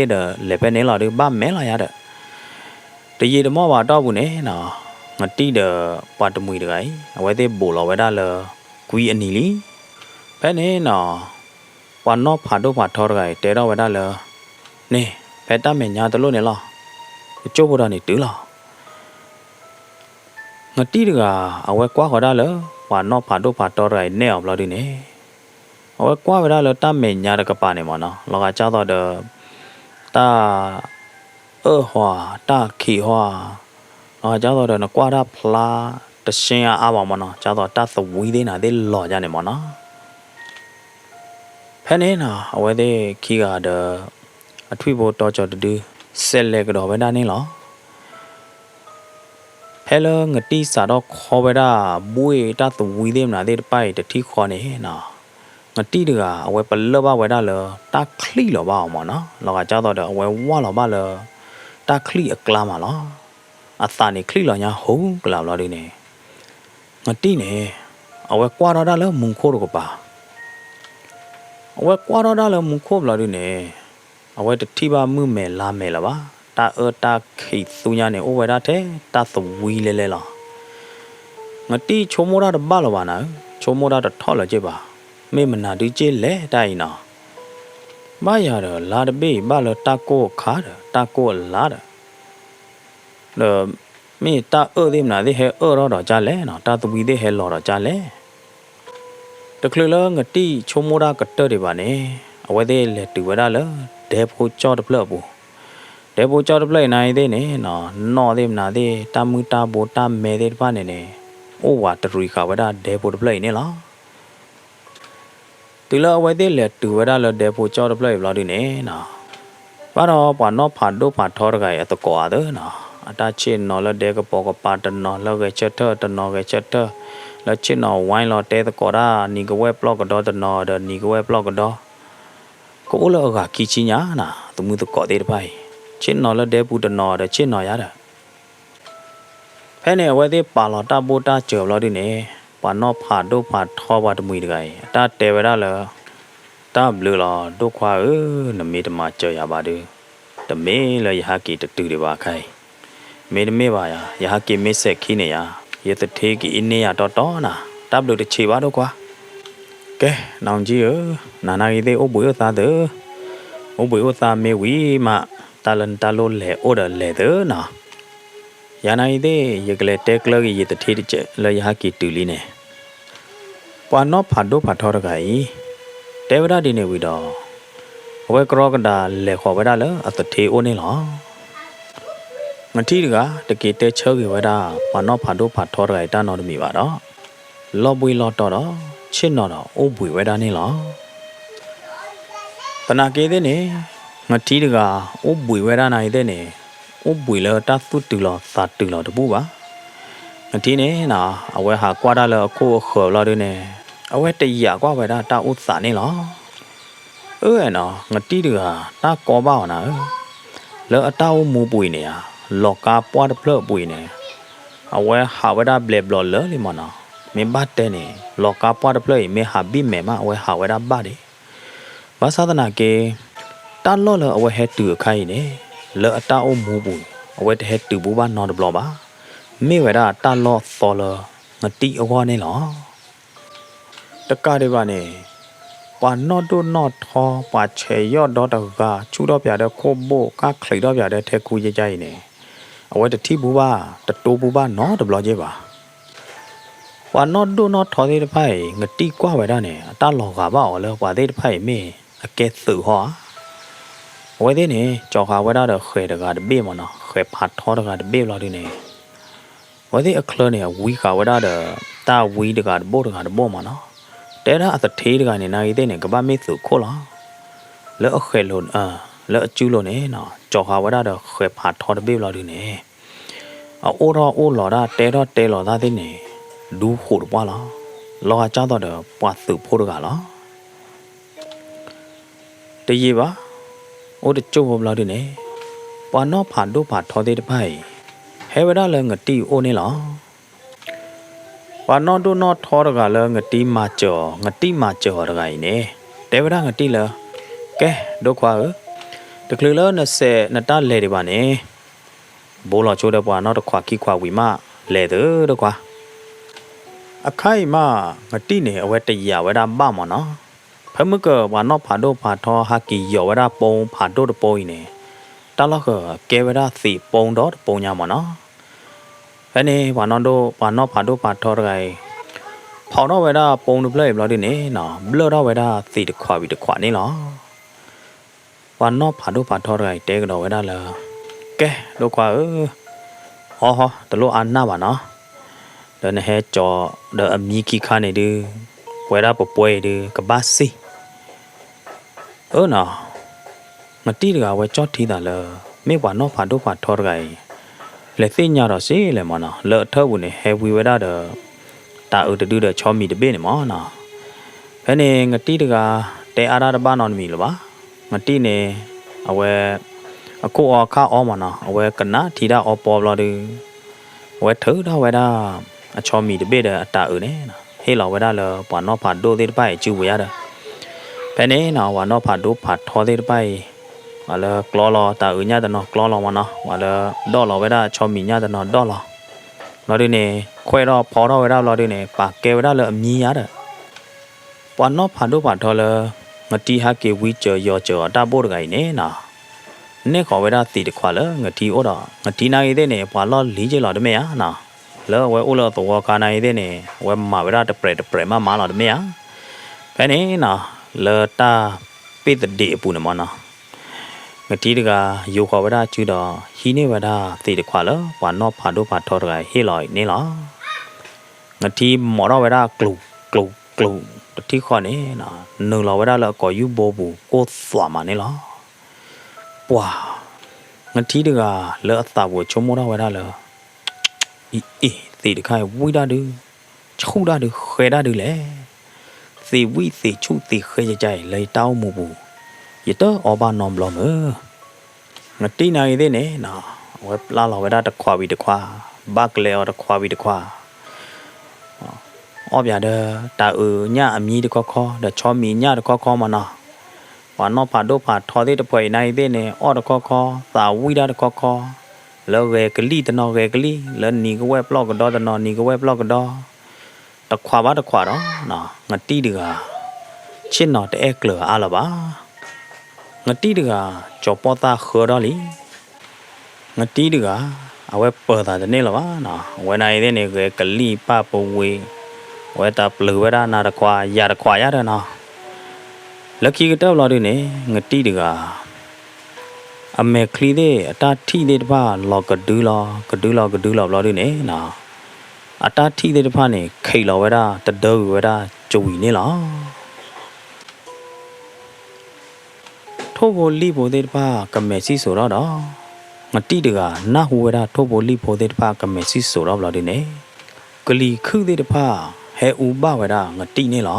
ဘၣ်မဲလီၤယၤဒီး တယံာ်တမီၢ်ဘၣ်အတီၢ်ပူၤန့ၣ်နီၤ, ငတံၢ်ဒီးပှၤတမှံၤတဂၤအံၤ အဝဲသ့ၣ်ဘူးလီၤဝဲဒၣ်လၢ ကွံအနံၤလံ. ဖဲန့ၣ်နီၤ, ပှၤနီၢ်ဖးဒိၣ်ဖးထီတဂၤအံၤ တဲထီၣ်ဝဲဒၣ်လၢ န့ၣ် ဖဲတၢ်မဲာ်ညါတလိၣ်န့ၣ်လီၤ. ကကၠိဖိဒီးန့ၣ်တုၤလီၤ. ငတံၢ်တဂၤ အဝဲကွၢ်ဃီၤဒၣ်လၢ ပှၤနီၢ်ဖးဒိၣ်ဖးထီတဂၤအံၤနဲၣ်အီၤဘျီဒုန့ၣ် အဝဲကွၢ်ဝဲဒၣ်လၢတၢ်မဲာ်ညါတကပၤန့ၣ်မးနီၤ, လီၤဂာ်ဒ်သိးဒီး တၢ်အၢၣ်ဟီၣ် တၢ်ခံးဟီၣ်, လီၤဂာ်ဒ်သိးဒီးနကွၢ်တၢ်ဖျါ တရှဲအါအါဘၣ်မးနီၤ, ဒ်သိးတၢ်သဝံသ့ၣ်နၤသ့ၣ်လီၤယါန့ၣ်မးနီၤ. ဖဲန့ၣ်နီၤ အဝဲသ့ၣ်ခံဂၤဒီး အထွံၣ်ဖိတီကၠီၤတဒု စဲးလဲၤကဒီးဝဲဒၣ်န့ၣ်လီၤ. ဖဲလၢငတံၢ်စးထီၣ်ခီဝဲဒၣ် ဘှ့ၣ်တၢ်သဝံသ့ၣ်မနုၤသ့ၣ်တဖၣ်အံၤတထံၣ်ဃီန့ၣ်နီၤ, ငတံၢ်တဂၤ အဝဲပလၢၢ်ဘၣ်ဝဲဒၣ်လၢ တၢ်ချံၣ်လီၤဘၣ်အီၤမးနီၤ, လီၤဂာ်ဒ်သိးဒီး အဝဲဝၢ်လီၤဘၣ်လၢ တၢ်ချံၣ်အကျါမးလီၤ. အသးန့ၣ်ချံၣ်လီၤညါဟူကလးဘျီဒုန့ၣ်, ငတံၢ်န့ၣ် အဝဲကွၢ်ထီၣ်ဒၣ်လၢမူခိၣ်တကပၤ အဝဲကွၢ်ထီၣ်ဒၣ်လၢမူခိၣ်ဘျီဒုန့ၣ်, အဝဲတထံၣ်ဘၣ်မုၢ်မဲာ်လါမဲာ်လၢၤဘၣ်. တၢ်အၢတၢ်ခံးသူညါန့ၣ် အိၣ်ဝဲဒၣ်ထဲတၢ်သဝံလဲၤလဲၤလီၤ. ငတံၢ်ဆိကမိၣ်တၢ်တဘၣ်လၢၤဘၣ်နၤဧၢ, ဆိကမိၣ်တၢ်တထီၣ်လၢၤက့ဘၣ်. မ့ၢ်မနုၤဒုက့လဲၣ်တၢ်အံၤနီၤ. ဘၣ်ယၤဒီး လါတဘ့ၣ်အံၤဘၣ်လၢတၢ်ကိၢ်အခါဒီး တၢ်ကိၢ်အလါဒီး ဒီးမ့ၢ်တၢ်အၢၣ်သ့ၣ်မနုၤသ့ၣ်ဟဲအၢၣ်ထီၣ်ဒီးကလဲၣ်နီၤ, တၢ်သဝံသ့ၣ်ဟဲလီၤဒီးကလဲၣ်. တချုးလၢငတံၢ်ဆိကမိၣ်တၢ်ကတၢၢ်ဒံးဘၣ်န့ၣ်, အဝဲသ့ၣ်လဲၤတုၤဝဲဒၣ်လၢ ဒဲဖိကၠီၣ်တဖျၢၣ်အပူၤ. ဒဲဖိကၠီၣ်တဖျၢၣ်အံၤနၤအံၤသ့ၣ်န့ၣ်နီၤ, နီၣ်သ့ၣ်မနုၤသ့ၣ် တၢ်မုၢ်တၢ်ဘိတၢ်မဲသ့ၣ်တဖၣ်န့ၣ်န့ၣ်, အိၣ်ဝးတရံးဃာ်ဝဲဒၣ်ဒဲဖိတဖျၢၣ်အံၤန့ၣ်လီၤ. တုၤလၢအဝဲသ့ၣ်လဲၤတုၤဝဲဒၣ်လၢဒဲဖိကၠီတဖျၢၣ်အံၤဘျီဒုန့ၣ်နီၤ, ဘၣ်ဒီးပှၤနီၣ်ဖးဒိၣ်ဖးထီတဂၤအံၤအသကိးအသၢနီၤ, အတၢ်ဆ့ၣ်နီၤလၢဒဲကပီၤကပၤတနီၤလၢဂဲၤဆၢထၢၣ် တနီၤဂဲၤဆၢထၢၣ်, လၢဆ့ၣ်နီၤဝါလီၤတဲသကိးတၢ်နံၤကဝဲၢ်ပျီၢ်ကဒီတနီၤဒီးနံၤကဝဲၢ်ပျီၢ်ကဒီ ကအိၣ်လၢအဂၤခံဆံညါနီၤ, သမုၢ်သကိးသ့ၣ်တဖၣ်အံၤ ဆ့ၣ်နီၤလၢဒဲပူၤတနီၤဒီးဆ့ၣ်နီၤယါဒီး ဖဲန့ၣ် အဝဲသ့ၣ်ပာ်လီၤတၢ်ဘိၣ်တၢ်စၢၤဘျီဒုန့ၣ်, ပှၤနီၣ်ဖးဒိၣ်ဖးထီပှၤတမှံၤတဂၤအံၤ အတၢ်တဲဝဲဒၣ်လၢ တၢ်ဘျုးလီၤ ဒိၣ်ခွါဧၢ, နမ့ၢ်တမၤစၢၤယၤဘၣ်ဒု, တမ့ၢ်လၢယဟးက့ၤတတုၤဒံးဘၣ်ခဲအံၤ, မ့တမ့ၢ်ဘၣ်ယၤ ယဟးက့ၤမ့ၢ်စဲးခံန့ၣ်ယၤ ယသထ့ကအံးန့ၢ်ယၤတီတီနီၤ, တၢ်ဘျုးတဆံးဘၣ်ဒိၣ်ခွါ ကဲ, နီၢ်ကၠံဧၢ, နၤနာ်ဂ့ၤသ့ၣ်အိၣ်ဘှံးအိၣ်သါသု, အိၣ်ဘှံးအိၣ်သါမ့ၢ်ဝံၤမး, တၢ်လၢနတၢ်လိၣ်လဲၤအိၣ်ဒီးလဲၤသုနီၤ, ယၤနာ်ဂ့ၤသ့ၣ် ယကလဲၤတဲကျၢၤက့ၤယသထ့တစဲးလၢယဟးက့ၤတုၤလံန့ၣ်, ပှၤနီၣ်ဖးဒိၣ်ဖးထီတဂၤအံၤ တဲဝဲဒၣ်ဒ်န့ၣ်ဝံၤဒီး, အဝဲကရီကဒးလဲၤဃီၤဝဲဒၣ်လၢအသထ့အိၣ်န့ၣ်လီၤ. နထံၣ်တဂၤ တက့ၤတဲဆၢဂ့ၤဝဲဒၣ် ပှၤနီၣ်ဖးဒိၣ်ဖးထီတဂၤအံၤတၢ်နီတမံၤဘၣ်ဒီး, လီၤဘှံးလီၤတီၤဒီး ဆ့ၣ်နီၤဒီးအိၣ်ဘှံးဝဲဒၣ်န့ၣ်လီၤ. သနာ်က့သ့ၣ်န့ၣ်, နထံၣ်တဂၤ အိၣ်ဘှံးဝဲဒၣ်နာ်ဂ့ၤသ့ၣ်န့ၣ်, အိၣ်ဘှံးလၢတၢ်သူၣ်တုၤလီၤသးတုၤလီၤတဘူၣ်ဘၣ်. နထံၣ်န့ၣ်နီၤ အဝဲဟးကွၢ်တၢ်လၢအခိၣ်အဃၢၤဘျီဒုန့ၣ်, အဝဲတယာ်ကွၢ်ဝဲဒၣ်တၢ်အိၣ်သးန့ၣ်လီၤ. အၢနီၤ နထံၣ်တဂၤ တၢ်ကီဘၣ်အီၤနၤဧၢ, လၢအတၢ်အိၣ်မူပူၤအံၤန့ၣ်ဧါ, လီၤကါပှၢ်တဖျၢၣ်အပူၤအံၤန့ၣ်, အဝဲဟးဝဲဒၣ်ဘျဲးဘျီလၢာ်လံမ့ၢ်နီၤ, မ့ၢ်ဘၣ်တဲန့ၣ် လီၤကါပှၢ်တဖျၢၣ်အံၤ မ့ၢ်ဟးဘံၣ်မဲာ်မး အဝဲဟးဝဲဒၣ်ဘၣ်ဒံး ဘၣ်ဆၣ်သနာ်က့ တၢ်လီၢ်လၢအဝဲဟဲတုၤအခါအံၤန့ၣ်, လၢအတၢ်အိၣ်မူပူၤ အဝဲတဟဲတုၤဘူၣ်ဘၣ်နီတဘျီဘၣ်. မ့ၢ်ဝဲဒၣ်တၢ်လီၢ်သီလၢ နထံၣ်အဂီၢ်န့ၣ်လီၤ. တကးဒံးဘၣ်န့ၣ်, ပှၤနီၣ်ဒိၣ်နီၣ်ထီ ပှၤဆဲးယီၣ်ဒီတဂၤ ဆူၣ်ထီၣ်ပၠးဒီးခိၣ်ဘိၣ် ကၢ်ချံးထီၣ်ပၠးဒီးထဲခူယဲယါအံၤန့ၣ်, အဝဲတထံၣ်ဘူၣ်ဘၣ် တတိဘူၣ်ဘၣ်နီတဘျီက့ဘၣ်. ပှၤနီၣ်ဒိၣ်နီၣ်ထီသ့ၣ်တဖၣ်အံၤ နထံၣ်ကွၢ်ဝဲဒၣ်န့ၣ် အတၢ်လီၤဂာ်ဘၣ်အီၤလၢပှၤသ့ၣ်တဖၣ်အံၤမ့ၢ်အကဲသုးဟီဧါ. အဝဲသ့ၣ်န့ၣ် ကၠီၤဃာ်ဝဲဒၣ်ဒီးဃဲၤတဂၤတဘ့ၣ်မ့ၢ်နီၤ, ဃဲၤဖးထီတဂၤတဘ့ၣ်ဘျီဒုန့ၣ်, အဝဲသ့ၣ်အချၢန့ၣ် အဝံဃာ်ဝဲဒၣ်ဒီး တၢ်ဝံတဂၤတဘိၣ်တဂၤတဘိၣ်မ့ၢ်နီၤ. တဲဒၣ်အသထ့တဂၤန့ၣ် နာ်ဂ့ၤသ့ၣ်န့ၣ် ကဘၣ်မ့ၢ်သုးခိၣ်လီၤ. လၢအဃဲၤလိာ် လၢအစုလိာ်န့ၣ်နီၤ, ကၠီၤဃာ်ဝဲဒၣ်ဒီးဃဲၤဖးထီတဘ့ၣ်ဘျီဒုန့ၣ် အအိၣ်ထီၣ်အိၣ်လီၤဒၣ် တဲထီၣ်တဲလီၤသၣ်သ့ၣ်န့ၣ် ဒူဃိးတပှၢ်လီၤ. လီၤဂာ်ကၢ်သိးဒီးပှၤသုးဖိတဂၤလီၤ. တယံာ်ဘၣ်, အိၣ်တကၠိၢ်ဖိဘျီဒုန့ၣ်, ပှၤနီၣ်ဖးဒိၣ်ဖးထီသ့ၣ်တဖၣ်အံၤ ဟဲဝဲဒၣ်လၢနထံၣ်အအိၣ်န့ၣ်လီၤ. ပှၤနီၣ်ဒိၣ်နီၣ်ထီတဂၤလၢနထံၣ်မၤစၢၤအီၤ နထံၣ်မၤစၢၤအီၤတဂၤအံၤန့ၣ် တဲဝဲဒၣ်နထံၣ်လၢ, ကဲ, ဒိၣ်ခွါဧၢ, တချုးလၢနစဲးနတၢ်လဲၤဒံးဘၣ်န့ၣ် ဘိလီၤဆိဒီးပှၤနီၣ်တခွးခံခွးဝံၤမး လဲၤသုဒိၣ်ခွါ. အခါအံၤမး နထံၣ်န့ၣ် အဝဲတယာ်ဝဲဒၣ်ဘၣ်မ့ၢ်နီၤ. ဖဲမုၢ်ကၢၤ ပှၤနီၣ်ဖးဒိၣ်ဖးထီဟးက့ၤယီၤဝဲဒၣ်ပိဖးဒိၣ်တပိအံၤန့ၣ်, တၢ်လီၢ်ဃၢၤကဲဝဲဒၣ်သံးပိဒီတပိညါမ့ၢ်နီၤ. ဖဲန့ၣ် ပှၤနီၣ်ဒိၣ် ပှၤနီၣ်ဖးဒိၣ်ဖးထီတဂၤအံၤ ဖီထီၣ်ဝဲဒၣ်ပိတဖျၢၣ်အံၤဘျီဒုန့ၣ်နီၤ ဘျၢၣ်ထီၣ်ဝဲဒၣ်သံးတခွးဝံၤတခွးန့ၣ်လီၤ. ပှၤနီၣ်ဖးဒိၣ်ဖးထီတဂၤအံၤတဲကဒီးဝဲဒၣ်လၢ ကဲ ဒိၣ်ခွါဧၢ, ဟီဟီ တလိၣ်အါနၢ်ဘၣ်နီၤ, ဒီးနဟဲကၠီၤဒီးအမံခံခါန့ၣ်ဒုး ပှဲၤဒၣ်ပပှဲၤအံၤဒုး ကဘၣ်စံၣ် အၢနီၤ, နထံၣ်တဂၤဝဲကၠီၣ်ထံသးလၢ မ့ၢ်ပှၤနီၣ်ဖးဒိၣ်ဖးထီတဂၤအံၤ လဲၤသ့ၣ်ညါဒီးစ့လဲၣ်မ့ၢ်နီၤ, လၢအထၢၣ်ပူၤန့ၣ် ဟဲဝံဝဲဒၣ်ဒီး တၤအုးတဒုဒီးဆီမံၤတဘ့ၣ်န့ၣ်မ့ၢ်နီၤ. ဖဲန့ၣ် နထံၣ်တဂၤ တဲအါဒၣ်တဘၣ်နီတမံၤလၢၤဘၣ်. နထံၣ်န့ၣ် အဝဲ အခိၣ်အီခါအီမ့ၢ်နီၤ, အဝဲကနၣ်ထံဒၣ်အီပီဘျီဒုး အဝဲထုးထီၣ်ဝဲဒၣ် အဆီမံၤတဘ့ၣ်ဒီးအတၤအုးန့ၣ် ဟ့ၣ်လီၤဝဲဒၣ်လၢပှၤနီၣ်ဖးဒိၣ်သ့ၣ်တဖၣ်အံၤစုပူၤယါဒီး ဖဲန့ၣ်နီၤ ပှၤနီၣ်ဖးဒိၣ်ဖးထီသ့ၣ်တဖၣ်အံၤ ပှၤလၢကျီလီၤတၤအုးညၣ်တနီၤကျီလီၤမ့ၢ်နီၤ, ပှၤလၢဒီၣ်လီၤဝဲဒၣ်ဆီမံၤညၣ်တနီၤဒီၣ်လီၤ. ဘျီဒုန့ၣ် ခွဲးထီၣ်ဖီထီၣ်ဝဲဒၣ်ဘျီဒုန့ၣ် ပာ်ကဲဝဲဒၣ်လၢအမံယါဒီး ပှၤနီၣ်ဖးဒိၣ်ဖးထီလၢ နထံဟးက့ၤဝံစၢၤယီၤစၢၤအီၤတၢ်ဘိၣ်တဂၤအံၤန့ၣ်နီၤ, နဲၣ်ဃီၤဝဲဒၣ်သံးတခွးလၢနထံအိၣ်ဒီး နထံနာ်ဂ့ၤသ့ၣ်န့ၣ် ပှၤလီၢ်လံၤက့လီၤတမ့ၢ်ဧါနီၤ, လၢအဝဲအိၣ်လၢအသဝီခါနာ်ဂ့ၤသ့ၣ်န့ၣ် အဝဲမၤဝဲဒၣ်တပြဲးတပြဲးမးမးလီၤတမ့ၢ်ဧါ. ဖဲန့ၣ်နီၤ လၢတၢ်ပ့ၢ်သဒ့းအပူၤန့ၣ်မ့ၢ်နီၤ နထံတဂၤ ယိၤဃီၤဝဲဒၣ်စုဒီး ဟံးန့ၢ်ဝဲဒၣ်သံးတခွးလၢ ပှၤနီၣ်ဖးဒိၣ်ဖးထီတဂၤဟ့ၣ်လီၤအံၤန့ၣ်လီၤ. နထံမိာ်ထီၣ်ဝဲဒၣ်ကျူၤ ကျူၤ ကျူၤ တထံၣ်ဃီန့ၣ် နုာ်လီၤဝဲဒၣ်လၢအကိာ်ယူၢ်ဘိပူၤ ကိၢ်သွးမးန့ၣ်လီၤ. ပှၤ နထံၣ်တဂၤလၢအသးပူၤဆိကမိၣ်ထီၣ်ဝဲဒၣ်လၢ အံၤ အံၤ သ့ၣ်တခါအံၤ ဝံၣ်တၢ်ဒုး ဆူၣ်တၢ်ဒုး ဃဲတၢ်ဒုးလဲၣ်. သ့ၣ်ဝံၣ်သ့ၣ်ဆူၣ်သ့ၣ်ဃဲယကါအံၤ လၢယတၢ်အိၣ်မူပူၤ ယတအီၣ်ဘၣ်နီတဘျီမုၢ်. နထံၣ်နာ်ဂ့ၤသ့ၣ်န့ၣ် အဝဲပျၢ်လီၤဝဲဒၣ်တခွးဝံၤတခွး, ဘၣ်ကလဲအီၤတခွးဝံၤတခွး, အီၣ်ပၠးဒီး တၢ်အုးညၣ်အမံတခီခီ ဒီးဆီမံၤညၣ်တခီခီမးနီၤ. ပှၤနီၢ်ဖးဒိၣ်ဖးထီသ့ၣ်တဖှဲးအံၤနာ်ဂ့ၤသ့ၣ်န့ၣ် အီၣ်တခီခီ သးဝံၣ်တၢ်တခီခီ, လၢဂဲၤကလံၣ်တနီၤဂဲၤကလံၣ်, လၢနံၤကဝဲၢ်ပျီၢ်ကဒီတနီၤနံၤကဝဲၢ်ပျီၢ်ကဒီ, တခွးဘၣ်တခွးဒီး နထံၣ်တဂၤ ဆ့ၣ်နီၤတအဲၣ်ကျၢၤအါလၢၤဘၣ်. နထံၣ်တဂၤ ကၠီၤပီၣ်သၣ်ဃၢဒီလံ. နထံၣ်တဂၤ အဝဲပၢၤသးတန့ၢ်လၢၤဘၣ်နီၤ. အဝဲနာ်ဂ့ၤသ့ၣ်န့ၣ် ဂဲၤကလံၣ်ပၢ်ပဝ့ၤ, အဝဲတၢ်ပျုၤဝဲဒၣ်နၤတခွးယၤတခွးယၤဒီးနီၤ. လၢခံကတၢၢ်ဘျီဒုန့ၣ် နထံၣ်တဂၤ အမဲာ်ချံသ့ၣ် အတၢ်ထံၣ်သ့ၣ်တဖၣ် လီၤကဒုလီၤ ကဒုလီၤကဒုလီၤဘျီဒုန့ၣ်နီၤ, အတၢ်ထံၣ်သ့ၣ်တဖၣ်န့ၣ် ခံးလီၤဝဲဒၣ် တဒၢဂ့ၤဝဲဒၣ် ကဝံၤန့ၣ်လီၤ. ထိၣ်ဖိလံၣ်ဖိသ့ၣ်တဖၣ် ကမဲာ်စံၣ်စိၤထီၣ်ဒီး နထံၣ်တဂၤ နၢ်ဟူဝဲဒၣ်ထိၣ်ဖိလံၣ်ဖိသ့ၣ်တဖၣ် ကမဲာ်စံၣ်စိၤထီၣ်ဘျီဒုန့ၣ် ကလံၤခုၣ်သ့ၣ်တဖၣ် ဟဲအူဘၣ်ဝဲဒၣ်နထံၣ်န့ၣ်လီၤ.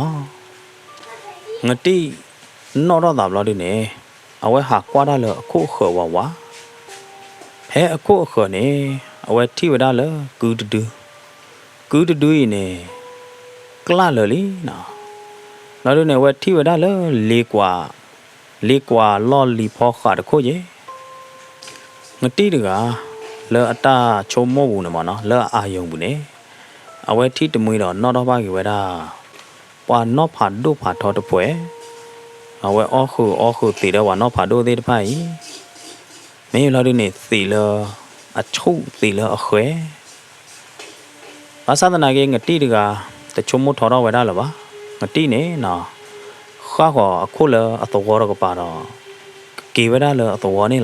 နထံၣ် နီၣ်ထီၣ်သးဘျီဒုန့ၣ် အဝဲဟးကွၢ်တၢ်လၢအခိၣ်အဃၢၤဝးဝး, ဖဲအခိၣ်အဃၢၤန့ၣ် အဝဲထံၣ်ဝဲဒၣ်လၢကုတဒု, ကုတဒုအံၤန့ၣ် ကျၢ်လၢာ်လံနီၤ. ဘျီဒုန့ၣ် အဝဲထံၣ်ဝဲဒၣ်လၢ လ့ကွၢ်, လ့ကွၢ်လီၢ်လံၤဖီဃးတခိၣ်က့ၤ နထံၣ်တဂၤ လၢအတၢ်ဆိကမိၣ်ပူၤန့ၣ်မးနီၤ လၢအအၢၣ်ယီၤပူၤန့ၣ် အဝဲထံၣ်တမှံဒီးနီၣ်ထီၣ်ဘၣ်က့ၤဝဲဒၣ် ပှၤနီၢ်ဖးဒိၣ်ဖးထီတဖှဲး, အဝဲအီၣ်ဃုာ်အီဃုာ်သ့ၣ်ဒီးပှၤနီၢ်ဖးဒိၣ်သ့ၣ်တဖၣ်အံၤ, မ့ၢ်ဘျီဒုန့ၣ် သ့ၣ်လၢအဆူၣ်သ့ၣ်လၢအဃဲ ဘၣ်ဆၣ်သနာ်က့ နထံၣ်တဂၤ တဆိကမိၣ်ထီထီၣ်ဝဲဒၣ်လၢၤဘၣ်. နထံၣ်န့ၣ်နီၤ ဃၣ်ဃီၤအခိၣ်လၢအသဝီတကပၤဒီး ကက့ၤဝဲဒၣ်လၢအသဝီန့ၣ်လီၤ.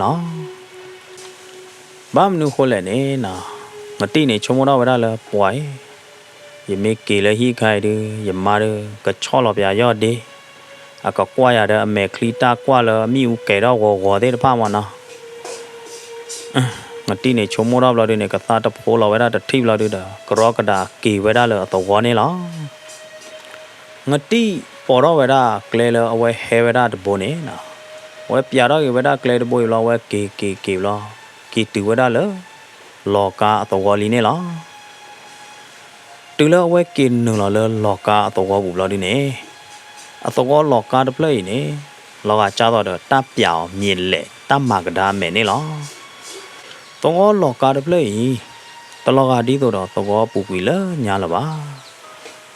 ဘၣ်မနုၤဃိလဲၣ်န့ၣ်နီၤ နထံၣ်န့ၣ်ဆိကမိၣ်ထီၣ်ဝဲဒၣ်လၢပှၤအံၤ, ယမ့ၢ်က့ၤလၢဟံၣ်ခါအံၤဒု ယမါဒု ကဆီၣ်လီၤပယီၤဒ့, အကကွၢ်ယၤဒီးအမဲာ်ချံတၢ်ကွၢ်လၢအမ့ၣ်အူကဲၤထီၣ်ဂီၤဂီၤသ့ၣ်တဖၣ်မးနီၤ နထံၣ်န့ၣ်ဆိကမိၣ်ထီၣ်ဘျီဒုန့ၣ် ကသါတဖိလီၤဝဲဒၣ်တထံၣ်ဘျီဒုဒီး ကရီကဒးက့ၤဝဲဒၣ်လၢအသဝီန့ၣ်လီၤ. နထံၣ်ပိာ်ထီၣ်ဝဲဒၣ်ကျဲလၢအဝဲဟဲဝဲဒၣ်တဘိန့ၣ်နီၤ, အဝဲပၠးထီၣ်က့ၤဝဲဒၣ်ကျဲတဘိအံၤဘျီ အဝဲက့ၤက့ၤက့ၤဘျီ က့ၤတုၤဝဲဒၣ်လၢ လီၤကါအသဝီလံန့ၣ်လီၤ. တုၤလၢအဝဲက့ၤနုာ်လီၤလၢလီၤကါအသဝီပူၤဘျီဒုန့ၣ် အသဝီလီၤကါတဖျၢၣ်အံၤန့ၣ် လီၤဂာ်ကၢ်သိးဒီးတၢ်ပၠးအီၤမ့ၢ်လဲၣ် တၢ်မၤကဒါအမဲာ်န့ၣ်လီၤ. သဝီလီၤကါတဖျၢၣ်အံၤ တလီၤဂာ်ဒ်သိးဒီးသဝီပူၤကွံာ်လၢညါလၢၤဘၣ်.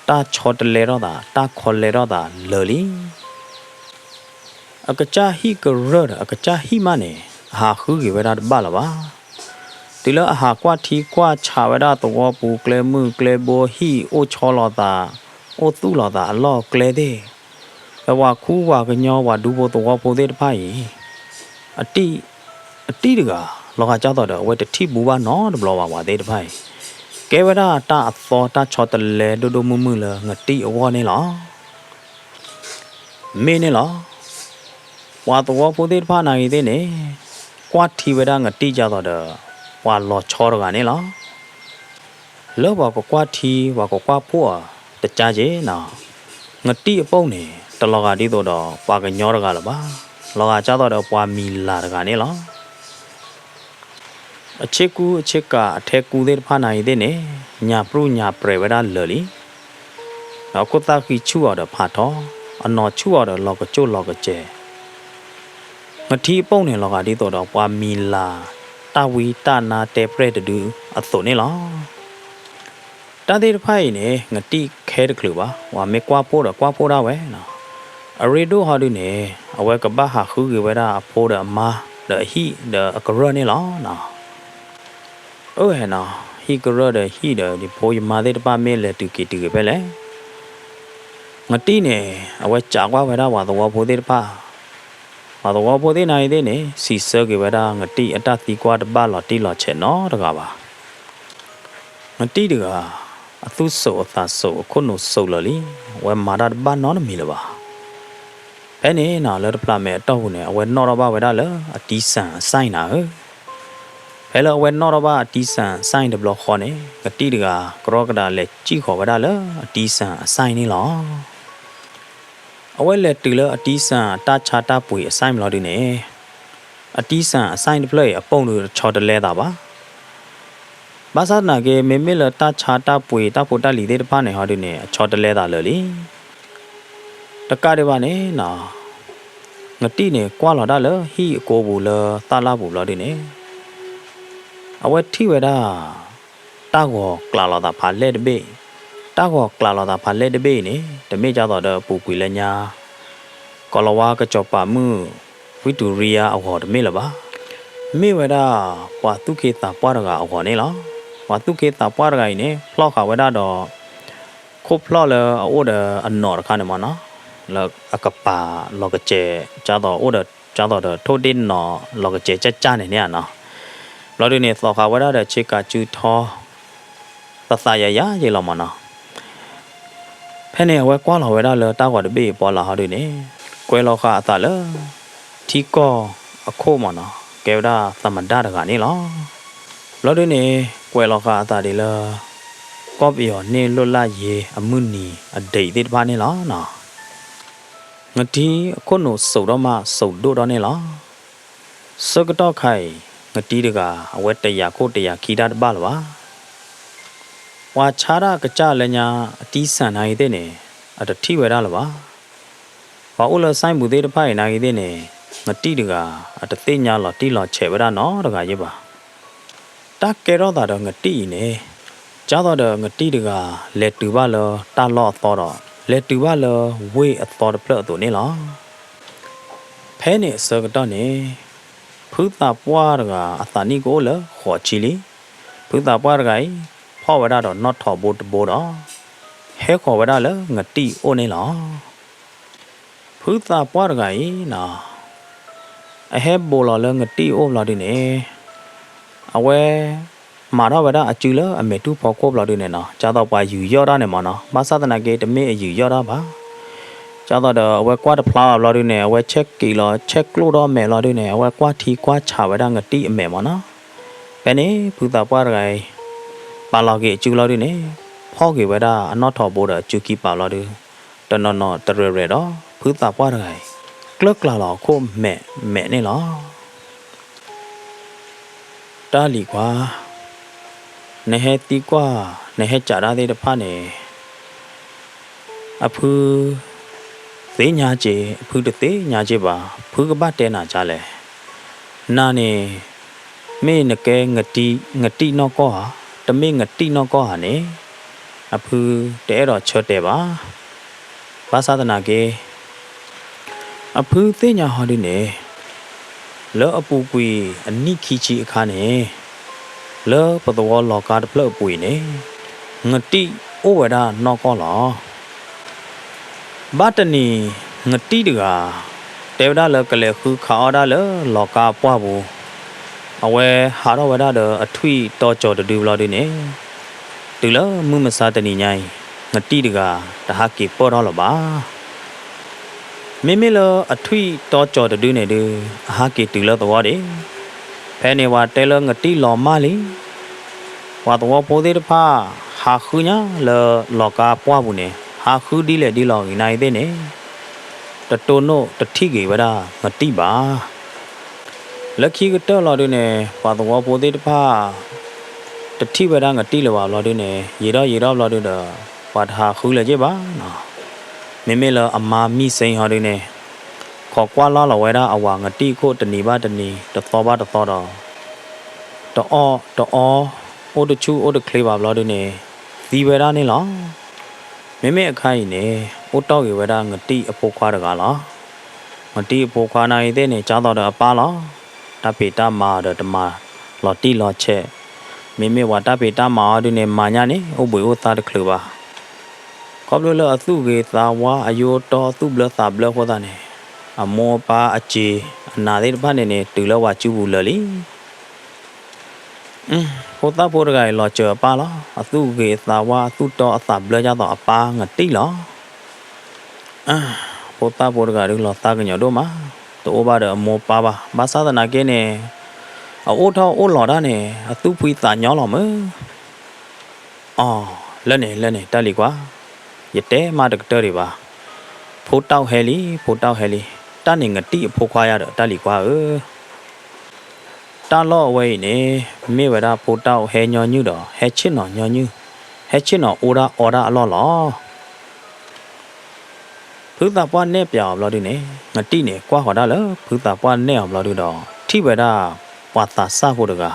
တၢ်ဆီတလဲထီၣ်သး တၢ်ခီလဲထီၣ်သးလၢာ်လံ. အကစၢ်ဟံၣ်ကရၢၢ်ဒီး အကစၢ်ဟံၣ်မးန့ၣ် အဟးဃုက့ၤဝဲဒၣ်တဘၣ်လၢၤဘၣ်. တုၤလၢအဟးကွၢ်ထံကွၢ်ဆးဝဲဒၣ်သဝီပူၤ ကျဲမုၢ်ကျဲဘိ ဟံၣ်အိၣ်ဆီလီၤသး အိၣ်သူၣ်လီၤသးအလီၢ်အကျဲသ့ၣ်, ဒီးပှၤခူပှၤကညီ ပှၤဒူဖိသဝီဖိသ့ၣ်တဖၣ်အံၤ အတံၢ်, အတံၢ်တဂၤ လီၤဂာ်ကၢ်သိးဒီး အဝဲတထံၣ်ဘူးဘၣ်နီတဘျီဘၣ် ပှၤသ့ၣ်တဖၣ်အံၤ ကဲဝဲဒၣ်တၢ်အသီတၢ်ဆီတလဲဒိၣ်ဒိၣ်မုၢ်မုၢ်လၢနတံၢ်အဂီၢ်န့ၣ်လီၤ. မ့ၢ်န့ၣ်လီၤ. ပှၤသဝီဖိသ့ၣ်တဖၣ်နာ်ဂ့ၤသ့ၣ်န့ၣ် ကွၢ်ထံဝဲဒၣ်နတံၢ်ကၢ်သိးဒီး ပှၤလီၤဆီတဂၤန့ၣ်လီၤ. လၢပှၤကကွၢ်ထံ ပှၤကကွၢ်ဖှိၣ်အီၤတကါက့နီၤ, နတံၢ်အပိၢ်န့ၣ် တလီၤဂာ်ဒ်သိးဒီးပှၤကညီတဂၤလၢၤဘၣ်, လီၤဂာ်ကၢ်သိးဒီးပှၤမံၤလၤတဂၤန့ၣ်လီၤ. အဆ့ကူအဆ့ကၤအထဲကူသ့ၣ်တဖၣ်နာ်ဂ့ၤသ့ၣ်န့ၣ် ညၣ်ပြူၢ်ညၣ်ပြဲၤဝဲဒၣ်လၢာ်လံ. ဒီးခိၣ်သၣ်ဃံဆူၣ်အီၤဒီးဖးထီ, အနီၢ်ဆူၣ်အီၤဒီးလီၤကကၠိၢ်လီၤကစဲၤ နထံအပိၢ်န့ၣ် လီၤဂာ်ဒ်သိးဒီးပှၤမံၤလၤ တၢ်ဝံတၢ်နါတဲပြဲၢ်တဒုအသိးန့ၣ်လီၤ. တၢ်သ့ၣ်တဖၣ်အံၤန့ၣ် နတံၢ်ခဲတချုးဘၣ်, ပှၤမ့ၢ်ကွၢ်ဖှိၣ်ဒီးကွၢ်ဖှိၣ်ဒၣ်ဝဲနီၤ. အရ့ဒိၣ်ဟီဒုန့ၣ် အဝဲကဘၣ်ဟးဃုက့ၤဝဲဒၣ်အဖိဒီးအမါ ဒီးအဟံၣ်ဒီးအကရၢၢ်န့ၣ်လီၤ. အၢ ဟဲနီၤ, ဟံၣ်ကရၢၢ်ဒီးဟံၣ်ဒီး ယဖိယမါသ့ၣ်တဖၣ်မ့ၢ်လဲၤတုၤက့ၤတုၤက့ၤဖဲလဲၣ်. နတံၢ်န့ၣ် အဝဲစံးကွၢ်ဝဲဒၣ်ပှၤသဝီဖိသ့ၣ်တဖၣ်, ပှၤသဝီဖိသ့ၣ်နာ်ဂ့ၤသ့ၣ်န့ၣ် စံးဆၢက့ၤဝဲဒၣ်နတံၢ်အတၢ်သံကွၢ်တဘၣ်လီၤတံၢ်လီၤဆဲးနီတဂၤဘၣ်. နတံၢ်တဂၤ အသူၣ်စိးအသးစိးအခိၣ်နူာ်စိးလီၤလံ, အဝဲမၤတၢ်တဘၣ်နီတမံၤလၢၤဘၣ်. ဖဲန့ၣ်နီၤ လၢတဖျးမဲာ်အတီၢ်ပူၤန့ၣ် အဝဲနီၣ်ထီၣ်ဘၣ်ဝဲဒၣ်လၢအတံစၢ်အစၢ်နၤဧၢ. ဖဲလၢအဝဲနီၣ်ထီၣ်ဘၣ်အတံစၢ်အစၢ်တဘျီဃီန့ၣ် ကတံၢ်တဂၤ ကရီကဒးလဲၤစံၣ်ဃီၤဝဲဒၣ်လၢအတံစၢ်အစၢ်န့ၣ်လီၤ. အဝဲလဲၤတုၤလၢအတံစၢ်အတၢ်ဆါတၢ်ပှ့ၤအစၢ်မးလီၤဒုန့ၣ် အတံစၢ်အစၢ်တဖျၢၣ်အံၤအပိၢ်ဒုးတဆီတလဲသးဘၣ်. ဘၣ်ဆၣ်သနာ်က့ မ့မ့ၢ်လၢတၢ်ဆါတၢ်ပှ့ၤတၢ်ဖိတၢ်လံၤသ့ၣ်တဖၣ်န့ၣ်ဟီဒုန့ၣ် အဆီတလဲသးလၢာ်လံ. တကးဒံးဘၣ်န့ၣ်နီၤ ကတံၢ်န့ၣ်ကွၢ်လီၤတၢ်လၢဟံၣ်အကိပူၤလၢသၣ်လၣ်ပူၤဘျီဒုန့ၣ် အဝဲထံၣ်ဝဲဒၣ် တၢ်ဂီၤကျးလီၤသးဖးလဲၢ်တဘ့ၣ်, တၢ်ဂီၤကျးလီၤသးဖးလဲၢ်တဘ့ၣ်အံၤန့ၣ် တမ့ၢ်ကၢ်သိးဒီးအပူၤကွံာ်လၢညါ ကီၤလၤဝါကစီၤပၤမုၣ် ဝံတူရံယါအဂီၤတမ့ၢ်လၢၤဘၣ်. မ့ၢ်ဝဲဒၣ် ပှၤသူၣ်က့သးပှၢ်တဂၤအဂီၤန့ၣ်လီၤ. ပှၤသူၣ်က့သးပှၢ်တဂၤအံၤန့ၣ် ဖျီၣ်ဃာ်ဝဲဒၣ်ဒီး ခိၣ်ဖျီၣ်လၢအအိၣ်ဒီးအနီၣ်တခါန့ၣ်မ့ၢ်နီၤ, လၢအကပၤလီၤကစဲၤ ကၢ်သိးအိၣ်ဒီး ကၢ်သိးဒီးထိၣ်ဒ့ၣ်နီၣ်လီၤကစဲၤကၢ်ကၢ်န့ၣ်န့ၣ်နီၤ. ဘျီဒုန့ၣ် သိးဃာ်ဝဲဒၣ်ဒီးဆ့ကၤစုထီ သးသးယၤယၤယ့လီၤမ့ၢ်နီၤ. ဖဲန့ၣ်အဝဲကွၢ်လီၤဝဲဒၣ်လၢတၢ်ဂီၤတဘ့ၣ်အံၤပီလၢ်ဟီဒုန့ၣ် ကွဲးလီၤဃာ်အသးလၢ ထံကီၢ်အခိၣ်မ့ၢ်နီၤ, ကဲဝဲဒၣ်သမ္မတတဂၤန့ၣ်လီၤ. ဘျီဒုန့ၣ် ကွဲးလီၤဃာ်အသးဒ်လၢ ကီၢ်ပယီၤန့ၢ်လွတ်လပ်ရေးအမုၢ်နံၤအဒိးသ့ၣ်တဖၣ်န့ၣ်လီၤ. နထံအခိၣ်နူာ်စိးထီၣ်မးစိးဒိၣ်ထီၣ်န့ၣ်လီၤ. ဆၢကတီၢ်ခါအံၤ နတံတဂၤ အဝဲတယာ်ခိၣ်တယာ်ခံတၢ်တဘၣ်လၢၤဘၣ်. ပှၤဆါတၢ်ကစၢ်လၢညါအတံစၢ်နၤအံၤသ့ၣ်န့ၣ် အတထံၣ်ဝဲဒၣ်လၢၤဘၣ်. ပှၤအိၣ်လၢစဲပူၤသ့ၣ်တဖၣ်အံၤနၤဂ့ၤသ့ၣ်န့ၣ် နတံတဂၤ အတသ့ၣ်ညါလီၤတံၢ်လီၤဆဲးဝဲဒၣ်နီတဂၤယ့ၢ်ဘၣ်. တၢ်ကဲထီၣ်သးဒီးနတံအံၤန့ၣ် ကၢ်သိးဒီးနတံတဂၤ လဲၤတုၤဘၣ်လၢတၢ်လီၢ်အသီဒီး လဲၤတုၤဘၣ်လၢဝ့ၢ်အသီတဖျၢၣ်အသိးန့ၣ်လီၤ. ဖဲန့ၣ်အဆၢကတီၢ်န့ၣ် ဖုသးပှၢ်တဂၤအသးနံၣ်ကအိၣ်လၢဃိးဆံလံ. ဖုသးပှၢ်တဂၤအံၤ ဖီၣ်ဝဲဒၣ်ဒီးနီၣ်ထိးဘိတဘိဒီး ဟဲဃီၤဝဲဒၣ်လၢနတံအိၣ်န့ၣ်လီၤ. ဖုသးပှၢ်တဂၤအံၤနီၤ အဟဲဘူးလီၤလၢနတံအိၣ်ဘျီဒုန့ၣ် အဝဲ မၤထီၣ်ဝဲဒၣ်အစုလၢအမဲာ်တူၢ်ဖီခိၣ်ဘျီဒုန့ၣ်နီၤ ကၢ်သိးပှၤယူးယီၣ်တၢ်န့ၣ်မ့ၢ်နီၤ ဘၣ်ဆၣ်သနာ်က့တမ့ၢ်အယူးယီၣ်တၢ်ဘၣ်. ကၢ်သိးဒီးအဝဲကွၢ်တဖျါဘၣ်ဘျီဒုန့ၣ် အဝဲဆဲးက့ၤလီၤဆဲးကျိၣ်ထီၣ်မဲာ်ဘျီဒုန့ၣ် အဝဲကွၢ်ထံကွၢ်ဆးဝဲဒၣ်နတံအမဲာ်မ့ၢ်နီၤ. ဖဲန့ၣ် ဖုသးပှၢ်တဂၤအံၤ ပာ်လီၤက့ၤအစုလီၤဒုန့ၣ် ဖီၣ်က့ၤဝဲဒၣ်အနီၣ်ထိးဘိဒီးအစုခံပာ်ဘျီဒု တနီၤနီၤတရဲၣ်ရဲၣ်ဒီး ဖုသးပှၢ်တဂၤအံၤ ကျၢၢ်ကျါလီၤအခိၣ်မဲာ်မဲာ်န့ၣ်လီၤ. တၢ်လံၤခွါ, နဟဲသံကွၢ် နဟဲစံးတၢ်သ့ၣ်တဖၣ်န့ၣ် အဖု သ့ၣ်ညါက့ၤ အဖုတသ့ၣ်ညါက့ၤဘၣ် ဖုကဘၣ်တဲနၤဒ်လဲၣ်. နၤန့ၣ် မ့ၢ်နကဲ နတံၢ်နီၢ်ကီၢ်ဧါ, တမ့ၢ်နတံၢ်နီၢ်ကီၢ်ဧါန့ၣ် အဖုတအဲၣ်ဒိးဆၢတဲာ်ဘၣ်. ဘၣ်ဆၣ်သနာ်က့ အဖုသ့ၣ်ညါဟီဒုန့ၣ် လၢအပူၤကွံာ်အနံၣ်ခံဆံအခါန့ၣ် လၢပသဝီလီၤကါတဖျၢၣ်အပူၤအံၤန့ၣ် နတံၢ်အိၣ်ဝဲဒၣ်နီၢ်ကီၢ်လီၤ. ဘၣ်တနံၤ နတံၢ်တဂၤ တဲဝဲဒၣ်လၢကလဲၤဃုခးအီၣ်ဒၣ်လၢလီၤကါအပှၢ်ပူၤ, အဝဲဟးထီၣ်ဝဲဒၣ်ဒီးအထွံၣ်တီကၠီၤတဒုဘျီဒုန့ၣ် တုၤလၢမုၢ်မဆါတနံၤညါအံၤ နတံၢ်တဂၤ တဟးက့ၤပၢၢ်ထီၣ်လၢၤဘၣ်. မ့မ့ၢ်လၢအထွံၣ်တီကၠီၤတဒုန့ၣ်ဒုး အဟးက့ၤတုၤလၢသဝီဒံး. ဖဲန့ၣ်ပှၤတဲလၢနတံၢ်လီၤမၢ်လံ. ပှၤသဝီဖိသ့ၣ်တဖၣ် ဟးဃုညါလၢလီၤကါပှၢ်ပူၤန့ၣ် ဟးဃုဒ်လဲၣ်ဒ်လဲၣ်ဂ့ၤနၤအံၤသ့ၣ်န့ၣ် တတိၢ်နီၣ်တထံၣ်က့ၤဝဲဒၣ်နတံၢ်ဘၣ်. လၢခံကတၢၢ်လီၤဒုန့ၣ် ပှၤသဝီဖိသ့ၣ်တဖၣ် တထံၣ်ဝဲဒၣ်နတံၢ်လၢၤဘၣ်ဘျီဒုန့ၣ် ယံာ်ထီၣ်ယံာ်ထီၣ်ဘျီဒုဒီး ပှၤတဟးဃုလၢၤက့ၤဘၣ်နီၤ. မ့မ့ၢ်လၢအမါမံစ့ဟီဒုန့ၣ် ခိးကွၢ်လီၤလီၤဝဲဒၣ်အဝၤနတံၢ်အခိၣ်တနံၤဘၣ်တနံၤ တသီဘၣ်တသီဒီး တအီၣ်တအီ အိၣ်တဆူၣ်အိၣ်တချ့ဘၣ်ဘျီဒုန့ၣ် သံဝဲဒၣ်န့ၣ်လီၤ. မ့မ့ၢ်အခါအံၤန့ၣ် အိၣ်တီၢ်ဂ့ၤဝဲဒၣ်နတံၢ်အဖိခွါတဂၤလီၤ. နတံၢ်အဖိခွါနၤအံၤသ့ၣ်န့ၣ် ကၢ်သိးဒီးအပၢ်လီၤ. တၢ်ဖံးတၢ်မၤဒီးတမၤလီၤတံၢ်လီၤဆဲး, မ့မ့ၢ်ပှၤတၢ်ဖံးတၢ်မၤအီၤဒုန့ၣ် မၤညါန့ၣ် အိၣ်ဘှံးအိၣ်သါတချုးဘၣ်. ခီဖျိလၢအသူၣ်ဂ့ၤသးဝါအယိတီသူၣ်ဘျၢသးဘျၢအဃိသတးန့ၣ် အမိၢ်အပၢ်အစ့အနာ်သ့ၣ်တဖၣ်န့ၣ်န့ၣ် တုၤလၢပှၤစုပူၤလၢာ်လံ. ဖိသၣ်ဖိတဂၤအံၤလီၤစၢၤအပၢ်လီၤ. အသူၣ်ဂ့ၤအသးဝါ အသူၣ်တီအသးဘျၢဒ်သိးအပၢ်ငတံၢ်လီၤ. ဖိသၣ်ဖိတဂၤဒုးလီၤသးကညီၤဒိၣ်မး, တအိၣ်ဘၣ်ဒီးအမိၢ်ပၢ်ဘၣ်. ဘၣ်ဆၣ်သနာ်က့န့ၣ် အအိၣ်ထီၣ်အိၣ်လီၤတၢ်န့ၣ် အသူၣ်ဖှံသးညီလီၤမး. အီၤ, လၢန့ၣ် လၢန့ၣ် တၢ်လံၤကွၢ်, ယတဲမးတကတၢၢ်ဒံးဘၣ်. ဖိတၢ်အိၣ်ဟဲလံ, ဖိတၢ်အိၣ်ဟဲလံ, တၢ်န့ၣ်ငတံၢ်အဖိခွါယၤဒီး တၢ်လံၤကွၢ်ဧၢ. တၢ်လီၢ်အဝဲအံၤန့ၣ် မ့ၢ်ဝဲဒၣ်ဖိတၢ်အိၣ်ဟဲညီနုၢ်ဒီး ဟဲဆ့ၣ်နီၤညီနုၢ်, ဟဲဆ့ၣ်နီၤအီၣ်တၢ်အီတၢ်အလီၢ်လီၤ. ဖုသးပှၢ်နဲၣ်ပၠးအီၤဘျီဒုန့ၣ် ငတံၢ်န့ၣ် ကွၢ်ဃီၤဒၣ်လၢ ဖုသးပှၢ်နဲၣ်အီၤဘျီဒုဒီး ထံၣ်ဝဲဒၣ်ပှၤသးစၢ်ဖိတဂၤ.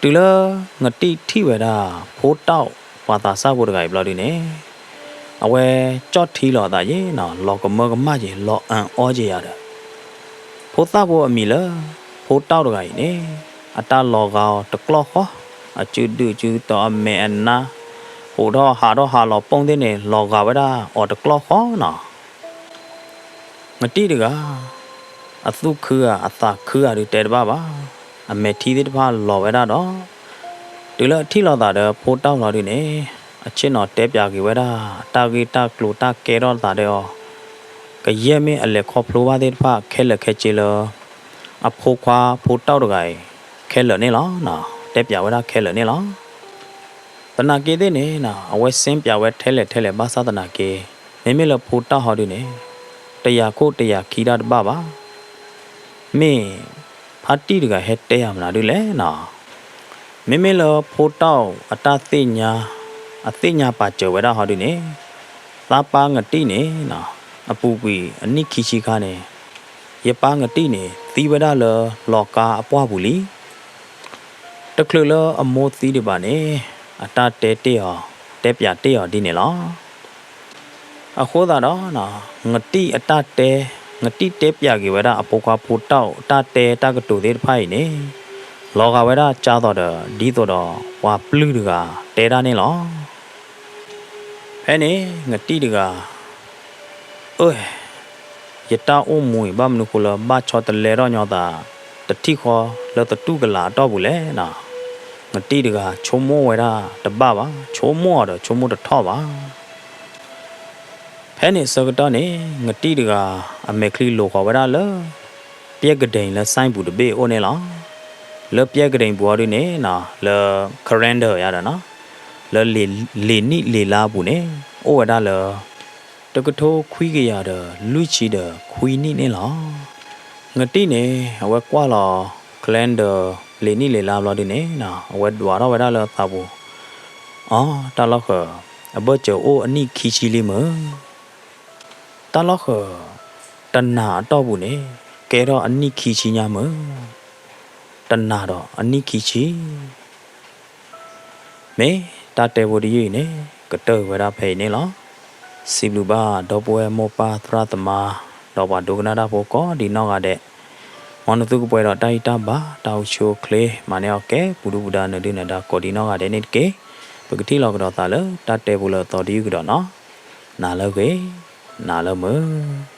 တုၤလၢငတံၢ်ထံၣ်ဝဲဒၣ် ဖိတၢ်ပှၤသးစၢ်ဖိတဂၤအံၤဘျီဒုန့ၣ် အဝဲကၠီၣ်ထံလီၤအသးယ့ၣ်နီၤ, လီၤကမၢကမၣ်ယ့ၣ်, လီၤအၢအီယ့ၣ်ယၤဒီး ဖိသၣ်ဖိအမံၤလၢ ဖိတၢ်တဂၤအံၤန့ၣ် အတၢ်လီၤဂာ်အီၤတကျီၢ်ဃီ, အစုဒုၣ်စုတီၤ အမဲာ်အနါ, ဟးထီၣ်ဟးထီၣ်ဟးလီၤပူၣ်သ့ၣ်န့ၣ် လီၤဂာ်ဝဲဒၣ်အီၤတကျီၢ်ဃီနီၤ. ငတံၢ်တဂၤ အသူၣ်ခုဧါ အသးခုဧါဒုးတဲတဘၣ်ဘၣ်, အမဲာ်ထံသ့ၣ်တဖၣ်လီၤဝဲဒၣ်ဒီး တုၤလၢအထံၣ်လိာ်သးဒီးဖိတၢ်လီၤဒုန့ၣ် အဆ့ၣ်နီၤတဲပၠးက့ၤဝဲဒၣ် တၢ်ဂ့ၢ်တၢ်ကျိၤတၢ်ကဲထီၣ်သးဒီးအီၤ ကယဲၢ်မ့ၢ်အလဲၤခီဖျိဘၣ်သ့ၣ်တဖၣ်ခဲလၢာ်ခဲဆ့လၢ အဖိခွါဖိတၢ်တဂၤအံၤ ခဲလၢာ်န့ၣ်လီၤ. တဲပၠးဝဲဒၣ်ခဲလၢာ်န့ၣ်လီၤ. သနာ်က့သ့ၣ်န့ၣ် အဝဲစ့ပၠးဝဲထဲလဲၣ်ထဲလဲၣ်ဘၣ်ဆၣ်သနာ်က့ မ့မ့ၢ်လၢဖိတၢ်ဟီဒုန့ၣ် တယာ်ခိၣ်တယာ်ခံတၢ်တဘၣ်ဘၣ်. မ့ၢ်ဖါတံၢ်တဂၤဟဲတဲယၤမနုၤဒုလဲၣ်နီၤ. မ့မ့ၢ်လၢဖိတၢ်အတၢ်သ့ၣ်ညါ အသ့ၣ်ညါပာ်စၢၤဝဲဒၣ်ဟီဒုန့ၣ် သးပၢ်ငတံၢ်န့ၣ် အပူၤကွံာ်အနံၣ်ခံဆံခါန့ၣ် ယပၢ်ငတံၢ်န့ၣ် သံဝဲဒၣ်လၢလီၤကါအပှၢ်ပူၤလံ. တချုးလၢအမိၢ်သံဒံးဘၣ်န့ၣ် အတၢ်တဲတ့ၢ်အီၤ တဲပၠးတ့ၢ်အီၤဒ်န့ၣ်လီၤ. အဃိသတးဒီး ငတံၢ်အတၢ်တဲ ငတံၢ်တဲပၠးက့ၤဝဲဒၣ်အဖိခွါဖိတၢ်တၢ်တဲတၢ်ကတိၤသ့ၣ်တဖၣ်အံၤန့ၣ် လီၤဂာ်ဝဲဒၣ်ကၢ်သိးဒီး ဒ်သိးဒီးပှၤပျုၢ်တဂၤတဲဒၣ်န့ၣ်လီၤ. ဖဲန့ၣ် ငတံၢ်တဂၤ အၢ ယတၢ်အိၣ်မူအံၤ ဘၣ်မနုၤဃိလၢဘၣ်ဆီတလဲထီၣ်ညီသး တထံၣ်ဃီလၢသတူၢ်ကလာ်အတီၢ်ပူၤလဲၣ်နီၤ. ငတံၢ်တဂၤဆိကမိၣ်ဝဲဒၣ်တဘၣ်ဘၣ်, ဆိကမိၣ်အီၤဒီးဆိကမိၣ်တထီၣ်ဘၣ်. ဖဲန့ၣ်အဆၢကတီၢ်န့ၣ် ငတံၢ်တဂၤ အမဲာ်ချံလိၤဃီၤဝဲဒၣ်လၢ ပျဲကဒံလၢ sign ပူၤတဘ့ၣ်အိၣ်န့ၣ်လီၤ. လၢပျဲကဒံပူၤအီၤဒုန့ၣ် လၢ calendar ယၤဒီးနီၤ လၢလံာ်နံၣ်လံာ်လါအပူၤန့ၣ် အိၣ်ဝဲဒၣ်လၢ တကထိခွံကယၤဒီးလွံၢ်ဆံဒီးခွံနံၣ်န့ၣ်လီၤ. ငတံၢ်န့ၣ် အဝဲကွၢ်လီၤ calendar လံာ်နံၣ်လံာ်လါဘျီဒုန့ၣ် အဝဲဒွးထီၣ်ဝဲဒၣ်လၢအသးပူၤ, အီ တၢ်လီၢ်ဃၢၤ အဘၢၣ်စၢၤအိၣ်အနံၣ်ခံဆံလံမုၢ်, တၢ်လီၢ်ဃၢၤ တနၤအတီၢ်ပူၤန့ၣ် ကဲထီၣ်အနံၣ်ခံဆံညါမုၢ်, တနၤဒီးအနံၣ်ခံဆံ မ့ၢ်တၢ်တဲဖိတယုၢ်အံၤန့ၣ် ကတၢၢ်ဝဲဒၣ်ဖဲအံၤန့ၣ်လီၤ. စံးဘျုးဘၣ်ဒီပုၢ်ဝဲၢ်မိၢ်ပၢ်သရၣ်သမါ ဒီးပှၤဒိကနၣ်တၢ်ဖိကိးဒံးနီၢ်ဂၤဒဲး, မ်နသုကပှဲၤဒီးတၢ်အံၣ်တၢ်ဘါ တၢ်အိၣ်ဆူၣ်အိၣ်ချ့ မၤန့ၢ်အီၣ်ကဲ ပူၤဒုၣ်ပူၤဒါ နၢၤဒုၣ်နၢၤဒါ ကိးဒံးနီၢ်ဂၤဒဲးန့ၣ်တက့ၢ်. ပကထံၣ်လိာ်ကဒီးသးလၢတၢ်တဲဖိလၢအသီတယုၢ်ကဒီးနီၤ. နၤလၢဂ့ၤ, နၤလၢမုာ်.